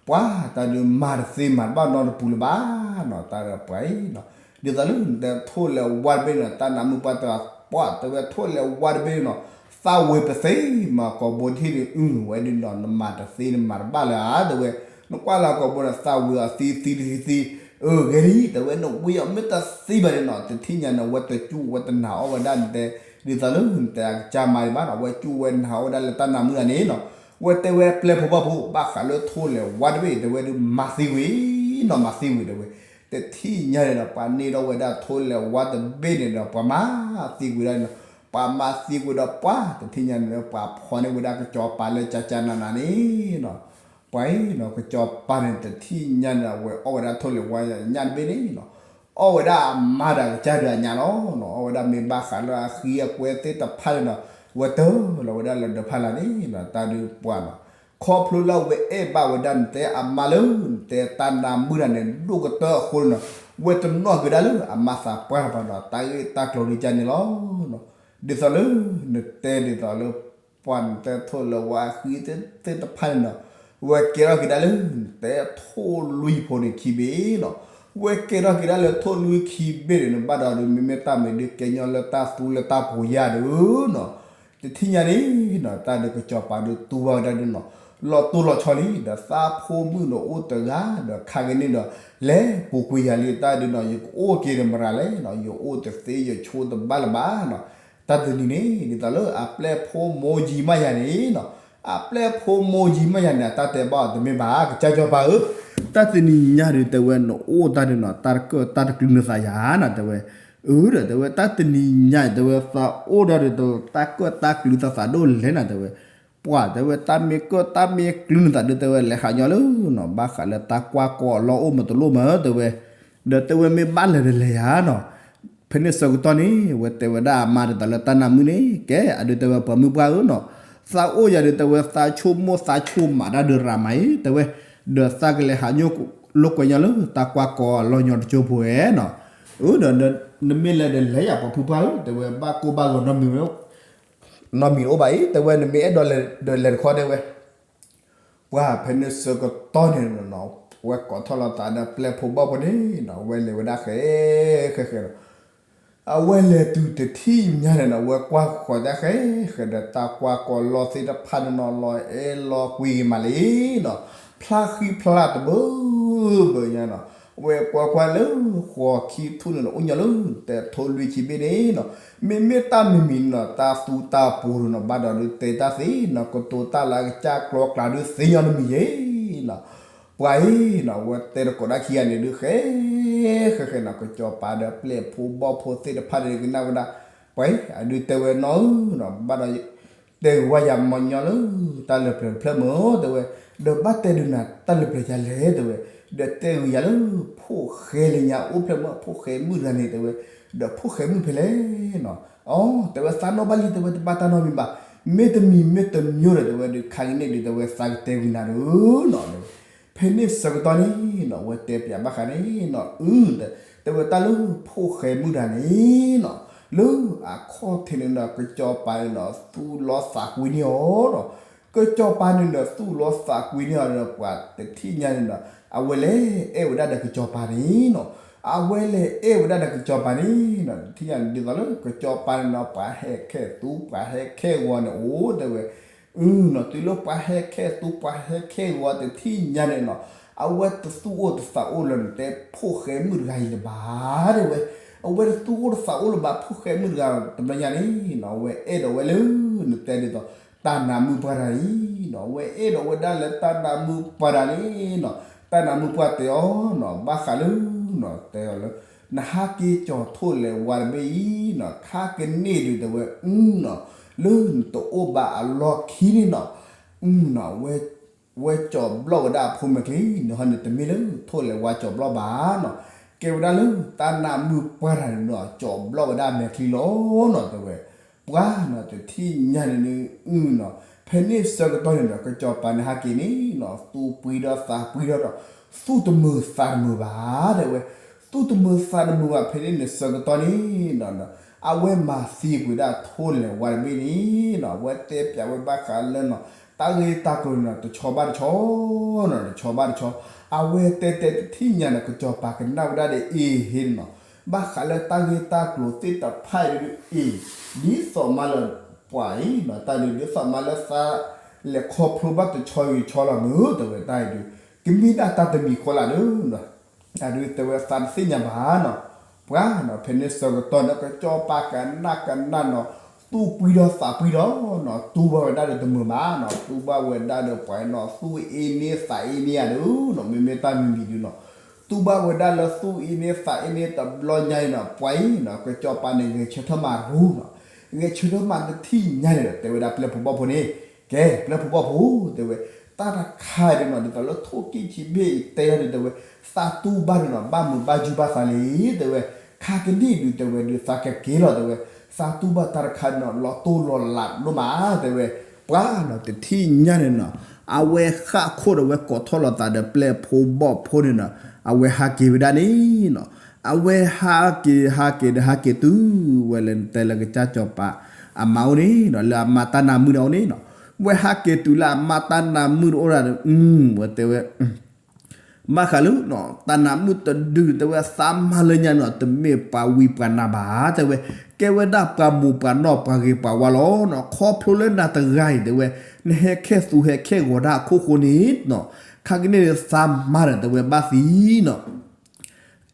ပှၤတၢ်ဒုးမၤတသ့မၤတဘၣ်နီတပူၤလၢၤဘၣ်နီၤ, တၢ်ဒီးပှၤအံၤနီၤ, ဒ်သိးလၢနတဲထိၣ်လဲၤဝါတဘ့ၣ်န့ၣ်နီၤ တၢ်နးမုၢ်ပှၢ်တဂၤပှၢ် တဲဝဲထိၣ်လဲၤဝါတဘ့ၣ်န့ၣ်နီၤ, သးဝံၤပသ့မၤကိာ်ဘိတဟံၣ်န့ၣ် အုဝဲဒုးနီၤ နမၤတသ့နမၤတဘၣ်လၢၤဧါ တဲဝဲ, နကွၢ်လၢကိာ်ဘိန့ၣ် သးဝံၤအီၤသံသံတသံသံ, အၢ ဂ့ၤလံ တဲဝဲ နဝံၤအီၤမ့ၢ်တသံဘၣ်န့ၣ်နီၤ တထံၣ်ညါန့ၣ် အဝဲတစူၣ်ဝဲတနာ်အီၣ်ဝဲဒၣ်နတဲ, ဒ်သိးလၢနတဲအကစၢ်မၤဒံးဘၣ်နီၤ အဝဲစူၣ်ဝဲနာ်အီၣ်ဝဲဒၣ်လၢတၢ်နးမုၢ်တဂၤန့ၣ်နီၤ, ဝဲတဲဝဲပျဲၢ်ဖိဘၣ်ဖိ ဘၣ်ဃးလၢထိၣ်လဲၤဝါတဘ့ၣ် တဲဝဲဒုးမၤသံဝံၤနီၤ မၤသံဝံၤတဲဝဲ, တထံၣ်ညါန့ၣ်ဒီး ပှၤန့ၢ်ထီၣ်ဝဲဒၣ်ထိၣ်လဲၤဝါတဘ့ၣ်န့ၣ်ဒီး ပှၤမၤသံကွံာ်ဒၣ်န့ၣ်နီၤ, ပှၤမၤသံကွံာ်ဒီးပှၤ တထံၣ်ညါန့ၣ် ပှၤဖီၣ်န့ၢ်ဝဲဒၣ်ကစီၤပၤလၢကၢကၢနးနးန့ၣ်နီၤ, ပှၤအံၤနီၤ ကစီၤပၤန့ၣ် တထံၣ်ညါန့ၣ် အဝဲအီၣ်ဝဲဒၣ်ထိၣ်လဲၤဝါညၣ်တဘ့ၣ်န့ၣ်နီၤ, အီၣ်ဝဲဒၣ်အမါဒီးအကစၢ်ဒုးအညါလီၤနီၤ, အီၣ်ဝဲဒၣ်မ့ၢ်ဘၣ်ဃးလၢအဃံအကွဲသ့ၣ်တဖၣ်န့ၣ်နီၤ, ဝဲတၢၢ်လီၤဝဲဒၣ်လၢဒၢးဖးလၢ်န့ၣ်နီၤ, တၢ်ဒုးပှၤနီၤ, ခီဖျိလၢဝဲအဲၣ်ဘၣ်ဝဲဒၣ်နတဲအမါလၢ နတဲတၢ်နးမုၢ်နၤန့ၣ် ဒိၣ်ကတၢၢ်အဃိန့ၣ်နီၤ, ဝဲတနီၣ်က့ၤဒၣ်လၢအမါသးပှၢ်တပၤနီၤ, တၢ်ဂ့ၢ်တၢ်ကျိၤဒ်ကန့ၣ်လီၤနီၤ, ဒ်သိးလၢနတဲဒ်သိးလၢ ပှၤနတဲထိၣ်လဲၤဝါအဃံသ့ၣ်တဖၣ်န့ၣ်နီၤ, ဝဲကဲထီၣ်က့ၤဒၣ်လၢ နတဲထိၣ်လွံၢ်ဖိန့ၣ်ခံဘ့ၣ်နီၤ, ဝဲကဲထီၣ်က့ၤဒၣ်လၢထိၣ်လွံၢ်ခံဘ့ၣ်န့ၣ် နဘၣ်ဒီးဒုး မ့မ့ၢ်တၢ်မ့ၢ်ဒုးကဲညီလၢတၢ်သူလၢတၢ်ပူၤယါဒီးနီၤ, တထံၣ်ညါန့ၣ်နီၤ တၢ်ဒုးကစီၤပၤဒုးတူၢ်ဘၣ်ဝဲဒၣ်ဒုးနီၤ, လီၤတိၢ်လီၤဆီလံ ဒီးသးဖိမုၣ်ဒီးအိၣ်တဂၤ ဒီးခါက့ၤန့ၣ်ဒီး လဲၤပူၤကွံာ်ယၤလံ တၢ်ဒုးနီၤ ယကအိၣ်က့ၤဒီးမရၤလဲၣ်နီၤ, ယအိၣ်တသ့ယဆိတဘၣ်လၢၤဘၣ်နီၤ, တၢ်တနံၤန့ၣ် ဒ်သိးလၢအပျဲၢ်ဖိမိၢ်ယံၤမးယၤန့ၣ်နီၤ, အပျဲၢ်ဖိမိၢ်ယံၤမးယၤန့ၣ် အတၢ်တဲဘၣ်အီၤတမ့ၢ်ဘၣ် ကစၢ်စီၤပၤဧၢ, တၢ်တနံၤညါဒုး တဲဝဲ နအိၣ်တၢ်ဒုးနီၤ တၢ်တကၢၣ်တၢ်တကျုနသးယၤနီၤ တဲဝဲ. အၢ ဒီးတဲဝဲ တၢ်တနံၤညါအံၤ တဲဝဲ သးအိၣ်တၢ်ဒုး တၢ်ကၢၣ်တၢ်ကျုသးသးဒိၣ်လဲၣ်နီၤ တဲဝဲ. ပှၤတဲဝဲ တၢ်မ့ၢ်ကၢၣ်တၢ်မ့ၢ်ကျုနသးဒုး တဲဝဲ လဲၤဟးညီလၢနီၤ ဘၣ်ဃးလၢတၢ်ကွၢ်ကီအလီၢ်အိၣ်မးတလိၣ်မး တဲဝဲ. ဒီးတဲဝဲမ့ၢ်ဘၣ်လဲၤဒီးလဲၤယၤနီၤ ဖဲန့ၣ်ဆၢကတီၢ်န့ၣ် အဝဲတဲဝဲဒၣ်အမါဒ်သိးလၢတၢ်နးမုၣ်န့ၣ် ကဲ အဒုးတဲဝဲပှၤမုၣ်ပှၢ်ဧၢနီၤ, သးအိၣ်ယၤဒုးတဲဝဲ သးဆိကမိၣ်သးဆိကမးတၢ်ဒုးရၤမးအံၤ တဲဝဲ, ဒီးသးကလဲၤဟးညိလိာ်ကွဲညီလၢတၢ်ကွၢ်ကီအလီၢ်ညီတကၠိဖိဝဲနီၤ, အၢ ဒီးနမ့ၢ်လဲၤဒီးလဲၤယၤပှၤဖုပှၢ်ဧၢ တဲဝဲ ဘၣ်ကိၢ်ဘၣ်ဂီၤနီတမံၤ နီတမံၤတအိၣ်ဘၣ်အံၤ တဲဝဲ နမ့ၢ်အဲၣ်ဒိးလဲၤဒီးလဲၤတခီတဲဝဲ ပှၤဖဲန့ၣ်ဆၢကတီၢ်န့ၣ်နီၤ ဝဲကိးထီၣ်လီၤသးဒီးပျဲၢ်ဖိဘီၣ်ဖိန့ၣ်နီၤ ဝဲလဲၤဝဲဒၣ်ဃဲ ဃဲဃဲနီၤ, အဝဲလဲၤတုၤတထံၣ်ညါန့ၣ်နီၤ ဝဲကွၢ်ဃီၤတၢ်ဃဲ ဃဲဒီးတၢ်ကွၢ်ကီလီၢ်သ့ၣ်တဖၣ်န့ၣ်နီၤ လီၤအဲၣ်လီၤကွံမးလံနီၤ, ဖျါဃံဖျါတဘၢဘၢညါနီၤ, ဝဲကွၢ်ကွၢ်လၢဃီခံထူၣ်န့ၣ်နီၤ အိၣ်ညီလၢ တဲထိလွံၢ်ဆံဘ့ၣ်န့ၣ်နီၤ, မ့မ့ၢ်တၢ်မံၤမံၤနီၤ တၢ်သူတၢ်ပူၤနီၤ ဘၣ်ဒီးဒုးတဲတၢ်သ့နီၤ ကတိၤတၢ်လၢအကစၢ်ကျီကျးဒုးသ့ညီတမံၤယဲနီၤ, ပှၤအံၤနီၤ ဝဲတဲတကိးဒၣ်ခံဂၤန့ၣ်ဒုးဃဲ ဃဲဃဲနီၤ ကစီၤပၤဒီးပျဲၢ်ဖိဘီၣ်ဖိသ့ၣ်တဖၣ်န့ၣ် ကနၣ်ဝဲဒၣ်, ပှၤအံၤ အဒုးတဲဝဲနီၤဧၢနီၤ ဘၣ်ဒီး တဲဝဲယၤမညီလၢ တၢ်လၢပျၢၤတဖျၢၣ်မၢ တဲဝဲ, ဒီးဘၣ်တဲဒုးနၤတၢ်လၢပျၢၤယၤလဲၣ် တဲဝဲ, ဒီးတဲဝဲယၤလၢ ဖိၣ်ဃဲလၢညါအိၣ်ဖျဲၣ်မၢ ဖိၣ်ဃဲမုၣ်တဂၤန့ၣ် တဲဝဲ, ဒီးဖိၣ်ဃဲမုၣ်ဖဲလဲၣ်နီၤ, အီ တဲဝဲသးနီၣ်ဘၣ်လံ တဲဝဲတဘၣ်တၢ်နီတမံၤဘၣ်, မ့တမံၤမ့တမံၤဒီး တဲဝဲဒုးခါကန့ၣ်ဒုး တဲဝဲသးကတဲဝံၤနၤဒီးနီၤ ဖဲန့ၣ်ဆၢကတီၢ်န့ၣ်နီၤ ဝဲတဲပၠးဘၣ်ဃးန့ၣ်နီၤ အု တဲဝဲတၢ်လၢဖိၣ်ဃဲမုၣ်တဂၤန့ၣ်နီၤ လၢအခီၣ်ထံးန့ၣ်ဒီး ကစီၤပၤန့ၣ်ဒီး သူၣ်လီသးကွံန့ၢ်အီၤဒီး ကစီၤပၤန့ၣ်ဒီး သူၣ်လီသးကွံန့ၢ်အီၤဒီး ပှၤတထံၣ်ညါန့ၣ်ဒီး အဝဲလဲၤအဲၣ်ဝဲဒၣ်ဒီးကစီၤပၤန့ၣ်နီၤ အဝဲလဲၤအဲၣ်ဝဲဒၣ်ဒီးကစီၤပၤန့ၣ်နီၤ တထံၣ်ညါန့ၣ် ဒ်သိးလၢကစီၤပၤန့ၣ်ဒီး ပှၤဟဲခဲသူ ပှၤဟဲခဲဂီၤန့ၣ် အိၣ် တဲဝဲ အုနီၤ တုၤလၢပှၤဟဲခဲသူ ပှၤဟဲခဲဂီၤတထံၣ်ညါန့ၣ်နီၤ အဝဲတသူၣ်အိၣ်တသးအိၣ်လၢနတဲဖိၣ်ဃဲမုၣ်တဂၤအံၤလၢၤဘၣ် တဲဝဲ, အဝဲတသူၣ်အိၣ်တသးအိၣ်လၢၤဘၣ် ဖိၣ်ဃဲမုၣ်တဂၤတဘျီညါန့ၣ်နီၤ အဝဲအဲၣ်ဒိးဝဲလၢ နတဲဒ်သိး တၢ်နးမုၣ်ပှၢ်တဂၤအံၤနီၤ အဝဲအဲၣ်ဒိးဝဲဒၣ်လၢတၢ်နးမုၣ်ပှၢ်တဂၤန့ၣ်နီၤ တၢ်နးမုၣ်ပှၢ်တဲအီၤနီၤ ဘၣ်ဃးလၢနီၤ တဲအီၤလၢ နဟးက့ၤကၠီၤထိၣ်လဲၤဝါတဘ့ၣ်အံၤနီၤ ခါကန့ၣ်ဒုးတဲဝဲ အုနီၤ လၢနတအိၣ်ဘၣ်အလီၢ်ခံန့ၣ်နီၤ အုနီၤ ဝဲကၠီၤဘျီၣ်ဝဲဒၣ်အဖိမဲာ်ချံ နဟီန့ၣ်တမ့ၢ်လၢထိၣ်လဲၤဝါကၠီၤဘျီၣ်ဘၣ်နီၤ ကဲဝဲဒၣ်လၢတၢ်နးမုၣ်ပှၢ်တဂၤန့ၣ်နီၤ ကၠီၤဘျီၣ်ဝဲဒၣ်အမဲာ်ချံလီၤနီၤ တဲဝဲ ပှၤနီၤ တထံၣ်ညါန့ၣ်န့ၣ် အုနီၤ ဖဲန့ၣ်ဆၢကတီၢ်န့ၣ်ဒီး ကစီၤပၤန့ၣ်ဟးက့ၤန့ၣ်နီၤ သူၣ်ပှံၤဒီးသးပှံၤဒီးဒီး သူၣ်တမုာ်သးတမုာ်ဘၣ် တဲဝဲ သူၣ်တမုာ်သးတမုာ်ဘၣ် ဖဲန့ၣ်န့ၣ်ဆၢကတီၢ်န့ၣ်နီၤ အဝဲမၤသံကွံာ်ဒၣ်ထိၣ်လဲၤဝါတဘ့ၣ်န့ၣ်နီၤ အဝဲတဲပၠးဝဲဘၣ်ဃးလၢနီၤ တၢ်ဂ့ၢ်တၢ်ကျိၤန့ၣ်နီၤ တဆီဘၣ်တဆီနီၤ တဆီဘၣ်တဆီ အဝဲတဲတဲတထံၣ်ညါန့ၣ် ကစီၤပၤကနၣ်ဝဲဒၣ်ဒီးအ့ဟ့န့ၣ်နီၤ ဘၣ်ဃးလၢတၢ်ဂ့ၢ်တၢ်ကျိၤသ့ၣ်တဖၣ်အံၤဒုးအ့ၣ် ဒ်သိးမးလၢပှၤအံၤနီၤ တၢ်ဒုးဒ်သိးမးလၢသးလဲၤခီဖျိဘၣ်တဆီဂ့ၤဆီလီၤမုၢ် တဲဝဲတၢ်အံၤဒုး ကမ့ၢ်ဒၣ်တၢ်တမံၤဃီလၢဒုးနီၤ အဒုးတဲဝဲသးတသ့ၣ်ညါဘၣ်နီၤ ပှၤနီၤ ဖဲန့ၣ်ဆၢကတီၢ်န့ၣ် ကစီၤပၤကနၣ်ကနၣ်နီၤ သူၣ်ပှံၤဒီးသးပှံၤဒီးနီၤ တူၢ်ဘၣ်ဝဲဒၣ်ဒီးတမုာ်ဘၣ်နီၤ တူၢ်ဘၣ်ဝဲဒၣ်ဒီးပှၤနီၤ သူၣ်အ့န့သးအ့န့ယၤဒုးနီၤ မ့မ့ၢ်တၢ်မံၤမံၤဒုးနီၤ တူၢ်ဘၣ်ဝဲဒၣ်လၢသူၣ်အ့န့သးအ့န့တဘျီညါအံၤနီၤ ပှၤအံၤနီၤ ကစီၤပၤန့ၣ်ဂဲၤဆၢထၢၣ်မၤရူနီၤ ဂဲၤဆၢထၢၣ်မၤတထံၣ်ညါန့ၣ်ဒီး တဲဝဲဒၣ်ပျဲၢ်ဖိဘီၣ်ဖိန့ၣ် ကဲ ပျဲၢ်ဖိဘီၣ်ဖိ တဲဝဲ တၢ်တခါဒုးနီၤ ဒ်သိးလၢထိၣ်ကံၣ်ဆံးဘ့ၣ်အံၤတဲဒၣ်ဒုး တဲဝဲ သးတူၢ်ဘၣ်ဒုးနီၤ ဘၣ်မုာ်ဘၣ်ယုၢ်ဘၣ်သးလံ တဲဝဲ ခါကန့ၣ်ဒုး တဲဝဲဒုး သးကက့ၤလီၤ တဲဝဲ သးတူၢ်ဘၣ်တၢ်တခါဒုးနီၤ လီၤတိၢ်လီၤလးဒိၣ်မး တဲဝဲ ပှၤနီၤ တထံၣ်ညါန့ၣ်နီၤ အဝဲဃၣ်ခိၣ်ဒီးဝဲကိးထီၣ်လီၤသးဒီးပျဲၢ်ဖိဘီၣ်ဖိန့ၣ်နီၤ အဝဲဟးက့ၤဝဲဒၣ်န့ၣ်နီၤ အဝဲဟးက့ၤဟးက့ၤဒီးဟးက့ၤတုၤဝဲလၢနတဲလၢကစၢ်စီၤပၤ အမါအိၣ်န့ၣ်နီၤ လၢအမါတၢ်နးမုၣ်န့ၣ်အိၣ်န့ၣ်နီၤ ဝဲဟးက့ၤတုၤလၢအမါတၢ်နးမုၣ်တအိၣ်ဒၣ်ဒီး ဝဲတဲဝဲ ဘၣ်ဃးလၢနီၤ တၢ်နးမုၣ်တဒု တဲဝဲသးမါလၢညါနီၤ တမ့ၢ်ပှၤဝံပှၤနါဘၣ် တဲဝဲ ကဲဝဲဒၣ်ပှၤမိၢ်ပှၤနီၢ်ပှၤဂ့ၤပှၤဝါလီၤနီၤ ခီဖျိလၢနၤတဂၤအံၤ တဲဝဲ နဟဲခဲသူဟဲခဲဂီၤဒၣ်အခိၣ်ဃိန့ၣ်နီၤ ခါကန့ၣ်သးမါဒီး တဲဝဲဘၣ်သံနီၤ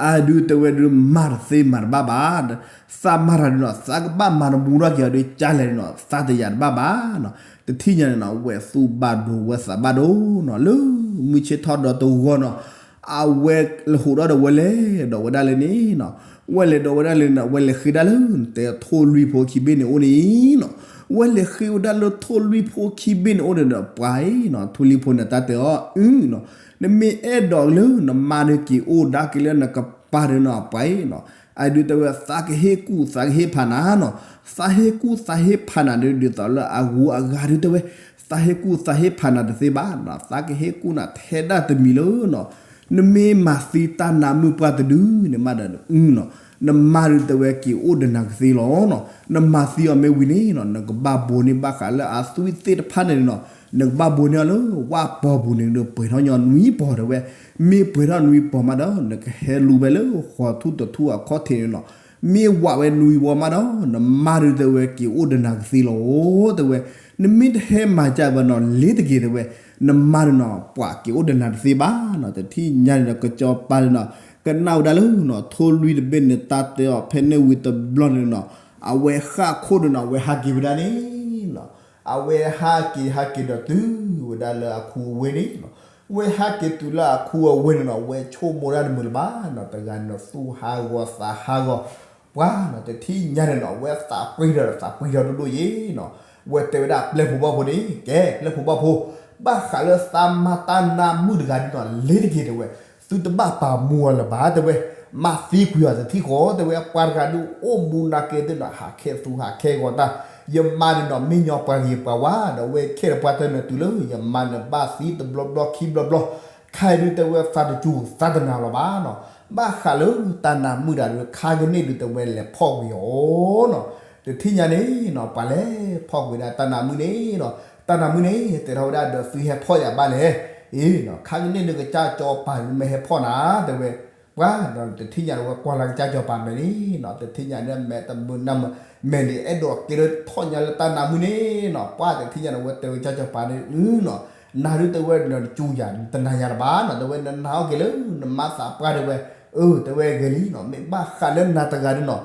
အဒုးတဲဝဲဒုးမၤတသ့မၤတဘၣ်ဘၣ် သးမၤတၢ်ဒုးနီၤ သးကဘၣ်မၤတမူထီၣ်က့ၤအီၤဒုးကၢ်လဲၣ်နီၤ သးတယာ်တဘၣ်ဘၣ်နီၤ တထံၣ်ညါန့ၣ်နီၤ ဝဲသူၣ်ဘၣ်ဒိဝဲသးဘၣ်ဒိနီၤ လၢမုၢ်ဆ့ၣ်ထီၣ်ဒီးတဂီၤနီၤ အဝဲလဲၤဟူးဒီးဒီးဝဲလဲၤဒီးဝဲဒၣ်လၢန့ၣ်နီၤ, ဝဲလဲၤဒီးဝဲဒၣ်လၢန့ၣ် ဝဲလဲၤဃ့ဒၣ်လၢ နတဲထိၣ်လွံၢ်ဖိခံဘ့ၣ်န့ၣ်အိၣ်န့ၣ်နီၤ, ဝဲလဲၤဃ့ဝဲဒၣ်လၢထိၣ်လွံၢ်ဖိခံဘ့ၣ်န့ၣ်အိၣ်န့ၣ်ဒီး ပှၤအံၤနီၤ ထိၣ်လွံၢ်ဖိန့ၣ် တၢ်တဲအီၤအုနီၤ, နမ့ၢ်အဲၣ်ဒိးလၢနမါဒုးက့ၤအိၣ်ဒါက့ၤလၢနကပၤဒီးနီၤ ပှၤအံၤနီၤ, အဒုးတဲဝဲ သးကဟ့ၣ်ကူၣ်သးကဟ့ၣ်ဖးနၤနီၤ, သးဟ့ၣ်ကူၣ်သးဟ့ၣ်ဖးနၤဒုး ဒ်သိးလၢအဂုၤအဂၤဒုးတဲဝဲ သးဟ့ၣ်ကူၣ်သးဟ့ၣ်ဖးနၤတသ့ဘၣ်နီၤ, သးကဟ့ၣ်ကူၣ်နၤထဲဒၣ်တမံၤလၢနီၤ, နမ့ၢ်မၤသံတၢ်နါမုၣ်ပှၢ်တဒုန့ၣ်မးဒီး အုနီၤ, နမါဒုးတဲဝဲက့ၤအိၣ်ဒီးနၤကသ့လီၤနီၤ, နမၤသံအီၤမ့ၢ်ဝံၤန့ၣ်နီၤ နကဘၣ်ဘိးန့ၢ်ဘၣ်ဃးလၢအသွံၣ်သ့ၣ်တဖၣ်န့ၣ်နီၤ, နကဘၣ်ဘိးန့ၢ်အီၤလၢဝၣ်ပီၤပူၤန့ၣ်ဒီး ပှဲၤထီၣ်ညီနွံပီၤတဲဝဲ, မ့ၢ်ပှဲၤထီၣ်နွံပီၤမးဒီး နကဟဲလူၤဝဲလၢဃိးထူၣ်တထူၣ်အခီၣ်ထံးန့ၣ်နီၤ, မ့ၢ်ဝးဝဲနွံဝီမးဒီး နမါဒုးတဲဝဲက့ၤအိၣ်ဒီးနၤကသ့လီၤတဲဝဲ, နမ့ၢ်တဟဲမၤကၢ်ဘၣ်နီၤ လ့ၤတက့ၤတဲဝဲ, နမါဒုးနီၤ ပှၤက့ၤအိၣ်ဒီးနၤတသ့ဘၣ်နီၤ, တထံၣ်ညါန့ၣ်ဒီး ကစီၤပၤန့ၣ်နီၤ ကနၣ်ဝဲဒၣ်လၢနီၤ ထိၣ်လွံၢ်တဘ့ၣ်န့ၣ် တၢ်တဲအီၤဖဲန့ၣ်ဝံၤတဘျီန့ၣ်နီၤ, အဝဲဃၣ်ခိၣ်န့ၣ်နီၤ အဝဲဟးက့ၤဝဲဒၣ်န့ၣ်နီၤ, အဝဲဟးက့ၤဟးက့ၤဒီးတုၤဝဲဒၣ်လၢအခူအဝ့ၢ်န့ၣ်နီၤ, ဝဲဟးက့ၤတုၤလၢအခူအဝ့ၢ်န့ၣ်နီၤ ဝဲဆိကမိၣ်တၢ်တမုာ်လၢၤဘၣ်နီၤ, တဂၤန့ၣ်ဒီးသူၣ်ဟးဂီၤသးဟးဂီၤ, ပှၤနီၤ တထံၣ်ညါန့ၣ်နီၤ အဝဲသးပှ့ၤထီၣ်ဒီးသးပှ့ၤထီၣ်ဒိၣ်ဒိၣ်ယဲနီၤ, ဝဲတဲဝဲဒၣ်ပျဲၢ်ဖိဘီၣ်ဖိန့ၣ် ကဲပျဲၢ်ဖိဘီၣ်ဖိ, ဘၣ်ဃးလၢသးမါတၢ်နါမုၣ်တဂၤဒုးနီၤ လ့ၤတက့ၤတဲဝဲ, သုတဘၣ်ပာ်မူအီၤလၢၤဘၣ်တဲဝဲ, မၤသံကွံာ်အီၤတထံၣ်ဃီတဲဝဲ, ပှၤတဂၤဒုးအိၣ်မူနၤက့ၤသ့ၣ်နီၤ ဟးခဲသူဟးခဲဂီၤတၢ်, ယမါန့ၣ်နီၤ မ့ၢ်ညီပှၤဂ့ၤပှၤဝါဒီး အဝဲခဲဒီးပှၤတဲန့ၣ်တုၤလၢ ယမါန့ၣ်ဘၣ်သံတဘျီဘျီခံဘျီဘျီ, ခဲအံၤဒုးတဲဝဲသးတစူၤသးတနာ်လီၤဘၣ်နီၤ, ဘၣ်ဃးလၢတၢ်နါမုၣ်တဂၤဒုး ခါကန့ၣ်ဒုးတဲဝဲလဲၤဖီၣ်ကွံာ်အီၤနီၤ, တထံၣ်ညါန့ၣ်နီၤ ပှၤလဲၤဖီၣ်ကွံာ်ဝဲဒၣ်တၢ်နါမုၣ်န့ၣ်နီၤ, တၢ်နါမုၣ်န့ၣ် တဲထီၣ်ဝဲဒၣ်ဒီးသုဟဲဖီၣ်ယၤဘၣ်လဲၣ်, အ့နီၤ ခါကန့ၣ်ဒုးကစၢ်စီၤပၤမ့ၢ်ဟဲဖီၣ်နၤတဲဝဲ, ပှၤဒီးတထံၣ်ညါန့ၣ်ဝဲကွၢ်လၢ်ကစၢ်စီၤပၤမဲာ်န့ၣ်နီၤ, တထံၣ်ညါန့ၣ်မဲာ်တမုာ်နၢ်မုာ်, မဲာ်န့ၣ်အဲၣ်ဒိးကဲထီၣ်ညါလၢတၢ်နါမုၣ်န့ၣ်နီၤ, ပှၤတထံၣ်ညါန့ၣ်ဝဲတဲဝဲကစၢ်စီၤပၤန့ၣ်နီၤ, နၤဒုးတဲဝဲနတစူၤယၤ နတနာ်ယၤလၢၤဘၣ်နီၤ, တဲဝဲနနာ်အီၤက့ၤလၢနမါသးပှၢ်တဲဝဲ, အၢ တဲဝဲဂ့ၤလံနီၤ, မ့ၢ်ဘၣ်ဃးလၢနၤတဂၤဒုးနီၤ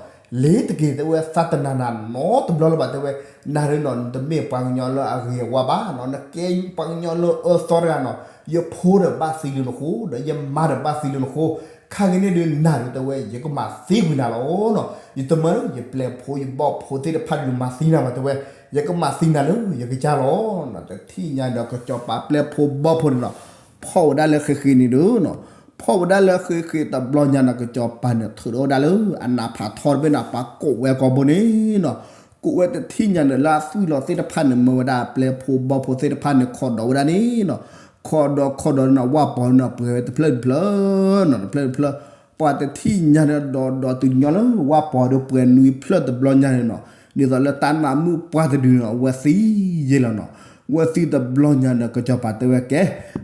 လ့ၤတက့ၤတဲဝဲသးတနာ်နၤနီတဘျီလၢၤဘၣ်တဲဝဲ, နၤဒုးနီၤ နတမ့ၢ်ပှၤကညီလၢအဂ့ၤအဝါဘၣ်နီၤ, နကဲပှၤကညီလၢအၢသီတဂၤနီၤ, ယဖိဒီးဘၣ်သံလၢနဃိ, ဒီးယမါဒီးဘၣ်သံလၢနဃိ, ခါကန့ၣ်ဒုးနၤဒုးတဲဝဲ ယကမၤသံကွံာ်နၤလီၤနီၤ, ယတမၢယပျဲၢ်ဖိယဘီၣ်ဖိသ့ၣ်တဖၣ်ဒုးမၤသံနၤဘၣ်တဲဝဲ, ယကမၤသံနၤလၢယကစၢ်လီၤနီၤ, တထံၣ်ညါဒီးကစီၤပၤပျဲၢ်ဖိဘီၣ်ဖိန့ၣ်နီၤ, ဖီၣ်ဝဲဒၣ်လၢဃ့ဃ့န့ၣ်ဒုးနီၤ, ဖီၣ်ဝဲဒၣ်လၢဃ့ဃ့တဘျီညါန့ၣ် ကစီၤပၤန့ၣ်ထုးထီၣ်ဝဲဒၣ်လၢအနးဖးထီတဘ့ၣ်န့ၣ် ပှၤကိးဝဲကိးဘိန့ၣ်နီၤ, ကိးဝဲတထံၣ်ညါန့ၣ် လၢအသွံၣ်လီၤသ့ၣ်တဖၣ်န့ၣ် မၢဝဲဒၣ်ပျဲၢ်ဖိဘီၣ်ဖိသ့ၣ်တဖၣ်န့ၣ် ခိးဒီးဝဲဒၣ်န့ၣ်နီၤ, ခိးဒီးခိးဒီးန့ၣ် ဝၣ်ပီၤန့ၣ် ပှဲၤဝဲတဖျၢၣ်တဖျၢၣ်နီၤ, တဖျၢၣ်တဖျၢၣ်, ပှၤတထံၣ်ညါန့ၣ် ဒီးဒီးတုၤညီလၢဝၣ်ပီၤဒီးပှဲၤနွံဖျၢၣ်တဘျီညါန့ၣ်နီၤ, ဒ်သိးလၢတၢ်နါမုၣ်ပှၢ်တဒုန့ၣ် အဝဲသံယဲလီၤနီၤ, ဝဲသံတဘျီညါန့ၣ် ကစီၤပၤတဲဝဲကဲ,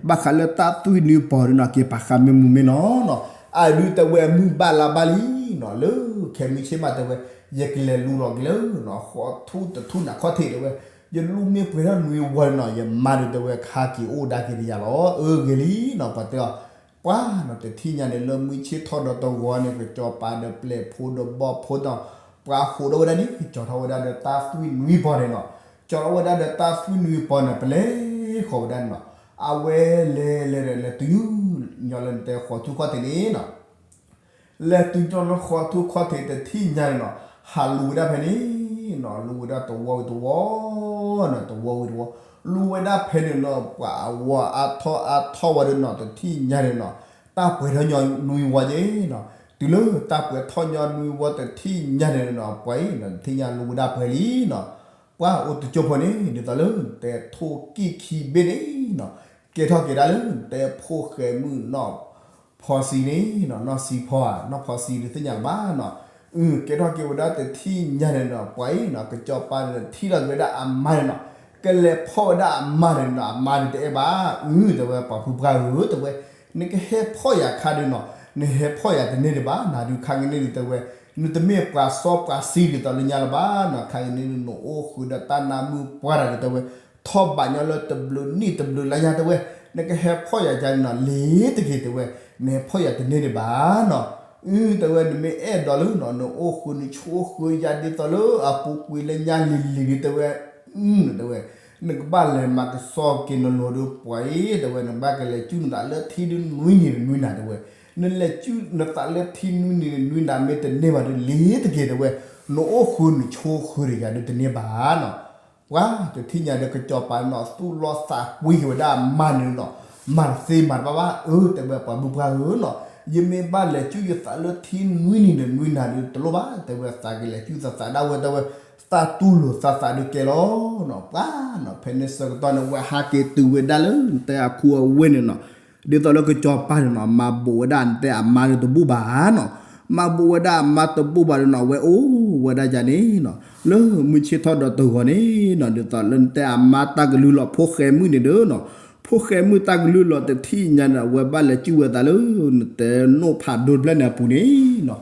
ဘၣ်ဃးလၢတၢ်သွံၣ်နွံပီၤဒုးနီၤ က့ၤပာ်ဃာ်မ့ၢ်မုာ်မ့ၢ်နီၤနီၤ, အဒုးတဲဝဲမုၢ်ဘၣ်လါဘၣ်လံနီၤ, လၢခဲမုၢ်ဆ့ၣ်မးတဲဝဲ, ယကလဲၤလူလီၤက့ၤလၢနီၤ ဃိးထူၣ်တထူၣ်န့ၣ်ခီၣ်ထံးတဲဝဲ, ယလူမ့ၢ်ပှဲၤထီၣ်နွံဝီန့ၣ်နီၤ ယမါဒုးတဲဝဲ ခါက့ၤအိၣ်ဒါက့ၤဒီးယၤလီၤ, အၢဂ့ၤလံနီၤ, ပှၤတဲအီၤ ပှၤနီၤ တထံၣ်ညါန့ၣ် လၢမုၢ်ဆ့ၣ်ထီၣ်ဒီးတဂီၤန့ၣ် ကစီၤပၤဒီးပျဲၢ်ဖိဒီးဘီၣ်ဖိဒီး ပှၤဟူးထီၣ်ဝဲဒၣ်န့ၣ် ကၠီထီၣ်ဝဲဒၣ်ဒီးတၢ်သွံၣ်နွံပီၤန့ၣ်နီၤ, ကၠီထီၣ်ဝဲဒၣ်ဒီးတၢ်သွံၣ်နွံပီၤန့ၣ် ပလဲၤဃီၤဝဲဒၣ်န့ၣ်နီၤ, အဝဲလဲၤလဲၤဒီးလဲၤတုၤ ညီလၢနတဲဃိးထူၣ်ခီၣ်ထံးန့ၣ်နီၤ လဲၤတုၤညီလၢဃိးထူၣ်ခီၣ်ထံး တထံၣ်ညါန့ၣ်နီၤ ဟးလူၤဝဲဒၣ်ဖဲန့ၣ်နီၤ, လူၤဝဲဒၣ်တဝီဝံၤတဝီနီၤ, တဝီဝံၤတဝီ, လူၤဝဲဒၣ်ဖဲန့ၣ်နီၤ ပှၤအဝီအါထီၣ်အါထီၣ်ဝဲဒၣ်နီၤ, တထံၣ်ညါန့ၣ်နီၤ တၢ်ပှဲၤထီၣ်ညီနွံဝီက့နီၤ, တုၤလၢတၢ်ပှဲၤထီၣ်ညီနွံဝီ တထံၣ်ညါန့ၣ်နီၤ ပှၤအံၤနီၤ တထံၣ်ညါလူၤဝဲဒၣ်ပှဲၤလံနီၤ, ပှၤအိၣ်တကၠိဖိန့ၣ် ဒ်သိးလၢ တဲထိၣ်ကံၢ်ခံဘ့ၣ်န့ၣ်နီၤ, ကဲထီၣ်က့ၤဒၣ်လၢ တဲဖိၣ်ဃဲမုၣ်နီၢ်ဖီစံန့ၣ်နီၤ, နီၢ်စံဖီဧါ နီၢ်ဖီစံဒုးသ့ၣ်ညါလၢၤဘၣ်နီၤ, အု ကဲထီၣ်က့ၤဝဲဒၣ်တထံၣ်ညါန့ၣ်နီၤ ပှၤအံၤနီၤ ကစီၤပၤန့ၣ်ထံၣ်လီၤက့ၤဝဲဒၣ်အမါန့ၣ်နီၤ, ကလဲၤဖီၣ်ဝဲဒၣ်အမါန့ၣ်နီၤ, အမါန့ၣ်တအဲၣ်ဘၣ်, အု တဲဝဲ ပှၤဖုပှၢ်ဧၢ တဲဝဲ နကဟဲဖီၣ်ယၤခါဒုးနီၤ, နဟဲဖီၣ်ယၤတန့ၢ်ဒံးဘၣ်, နၤဒုးခါကန့ၣ်ဒုးတဲဝဲ, နတမ့ၢ်ပှၤစီပှၤဆှံဒ်သိးလၢညါလၢၤဘၣ်နီၤ, ခါကန့ၣ်ဒုး နအိၣ်ဃုာ်ဒီးတၢ်နါမုၣ်ပှၢ်တဂၤဒုးတဲဝဲ, ထီၣ်ဘးညီလၢတဘျုးနံၣ်တဘျုးလါညါတဲဝဲ, နကဟဲဖီၣ်ယၤကန့ၣ်နီၤ လ့ၤတက့ၤတဲဝဲ, နဟဲဖီၣ်ယၤတန့ၢ်ဒံးဘၣ်နီၤ, အု တဲဝဲ နမ့ၢ်အဲၣ်ဒိးလၢနီၤ နအိၣ်ဃုာ်နဆိၣ်ဃုာ်ယၤဒ်သိးလၢအပူၤကွံာ်လၢညါလံၤလံၤဒုးတဲဝဲ, အု တဲဝဲ, နကဘၣ်လဲၤမၤကဆှီက့ၤနလိၤဒီးပှၤအံၤ တဲဝဲ, နဘၣ်ကလဲၤစုၣ်နသးလၢထံဒုးနွံနံၤနွံနၤ တဲဝဲ, နလဲၤစုၣ်နသးလၢထံနွံနံၤနွံနၤ မ့ၢ်တန့ၢ်ဘၣ်ဒီးလ့ၤတက့ၢ် တဲဝဲ, နအိၣ်ဃုာ်နဆိးဃုာ်တယၤဒီးတန့ၢ်ဘၣ်နီၤ. ပှၤတထံၣ်ညါဒီးကစီၤပၤနီၤ သူၣ်လီသးကွံက့ၤဝဲဒၣ်အမါန့ၣ်နီၤ, မၤတသ့မၤတဘၣ်ဘၣ် အၢ တဲဝဲ ပှၤမုၣ်ပှၢ်ဧၢနီၤ, ယမ့ၢ်ဘၣ်လဲၤစုၣ်ယသးလၢထံနွံနံၤဒီးနွံနၤဒီးတလိၣ်ဘၣ် တဲဝဲ, သးကလဲၤစုၣ်သးသးဒၣ်ဝဲ တဲဝဲ, သးတူၢ်လိာ်သးသးဒုးကဲလီၤနီၤ. ပှၤနီၤ ဖဲန့ၣ်ဆၢကတီၢ်န့ၣ် ဝဲဟးက့ၤတုၤဝဲဒၣ်လၢနတဲအခိအဝ့ၢ်န့ၣ်နီၤ, ဒ်သိးလၢကစီၤပၤန့ၣ်နီၤ မၤဘိးဝဲဒၣ်နတဲအမါဒီးတဘူၣ်ဘၣ်နီၤ, မၤဘိးဝဲဒၣ်အမါတဘူၣ်ဘၣ်ဒီးနီၤ အဝဲအိၣ်ဝဲဒၣ်ယၤန့ၣ်နီၤ, လၢမုၢ်ဆ့ၣ်ထီၣ်ဒီးတဂီၤန့ၣ်နီၤ ဒ်သိးလၢနတဲအမါတၢ်ကလုၢ်လီၤ ဖိၣ်ဃဲမုၣ်န့ၣ်ဒီးနီၤ, ဖိၣ်ဃဲမုၣ်တၢ်ကလုၢ်လီၤတထံၣ်ညါန့ၣ် အဝဲဘၣ်လဲၤစုၣ်ဝဲသးလၢ နတဲနိၣ်ဖးဒိတဖျၢၣ်န့ၣ်အပူၤန့ၣ်နီၤ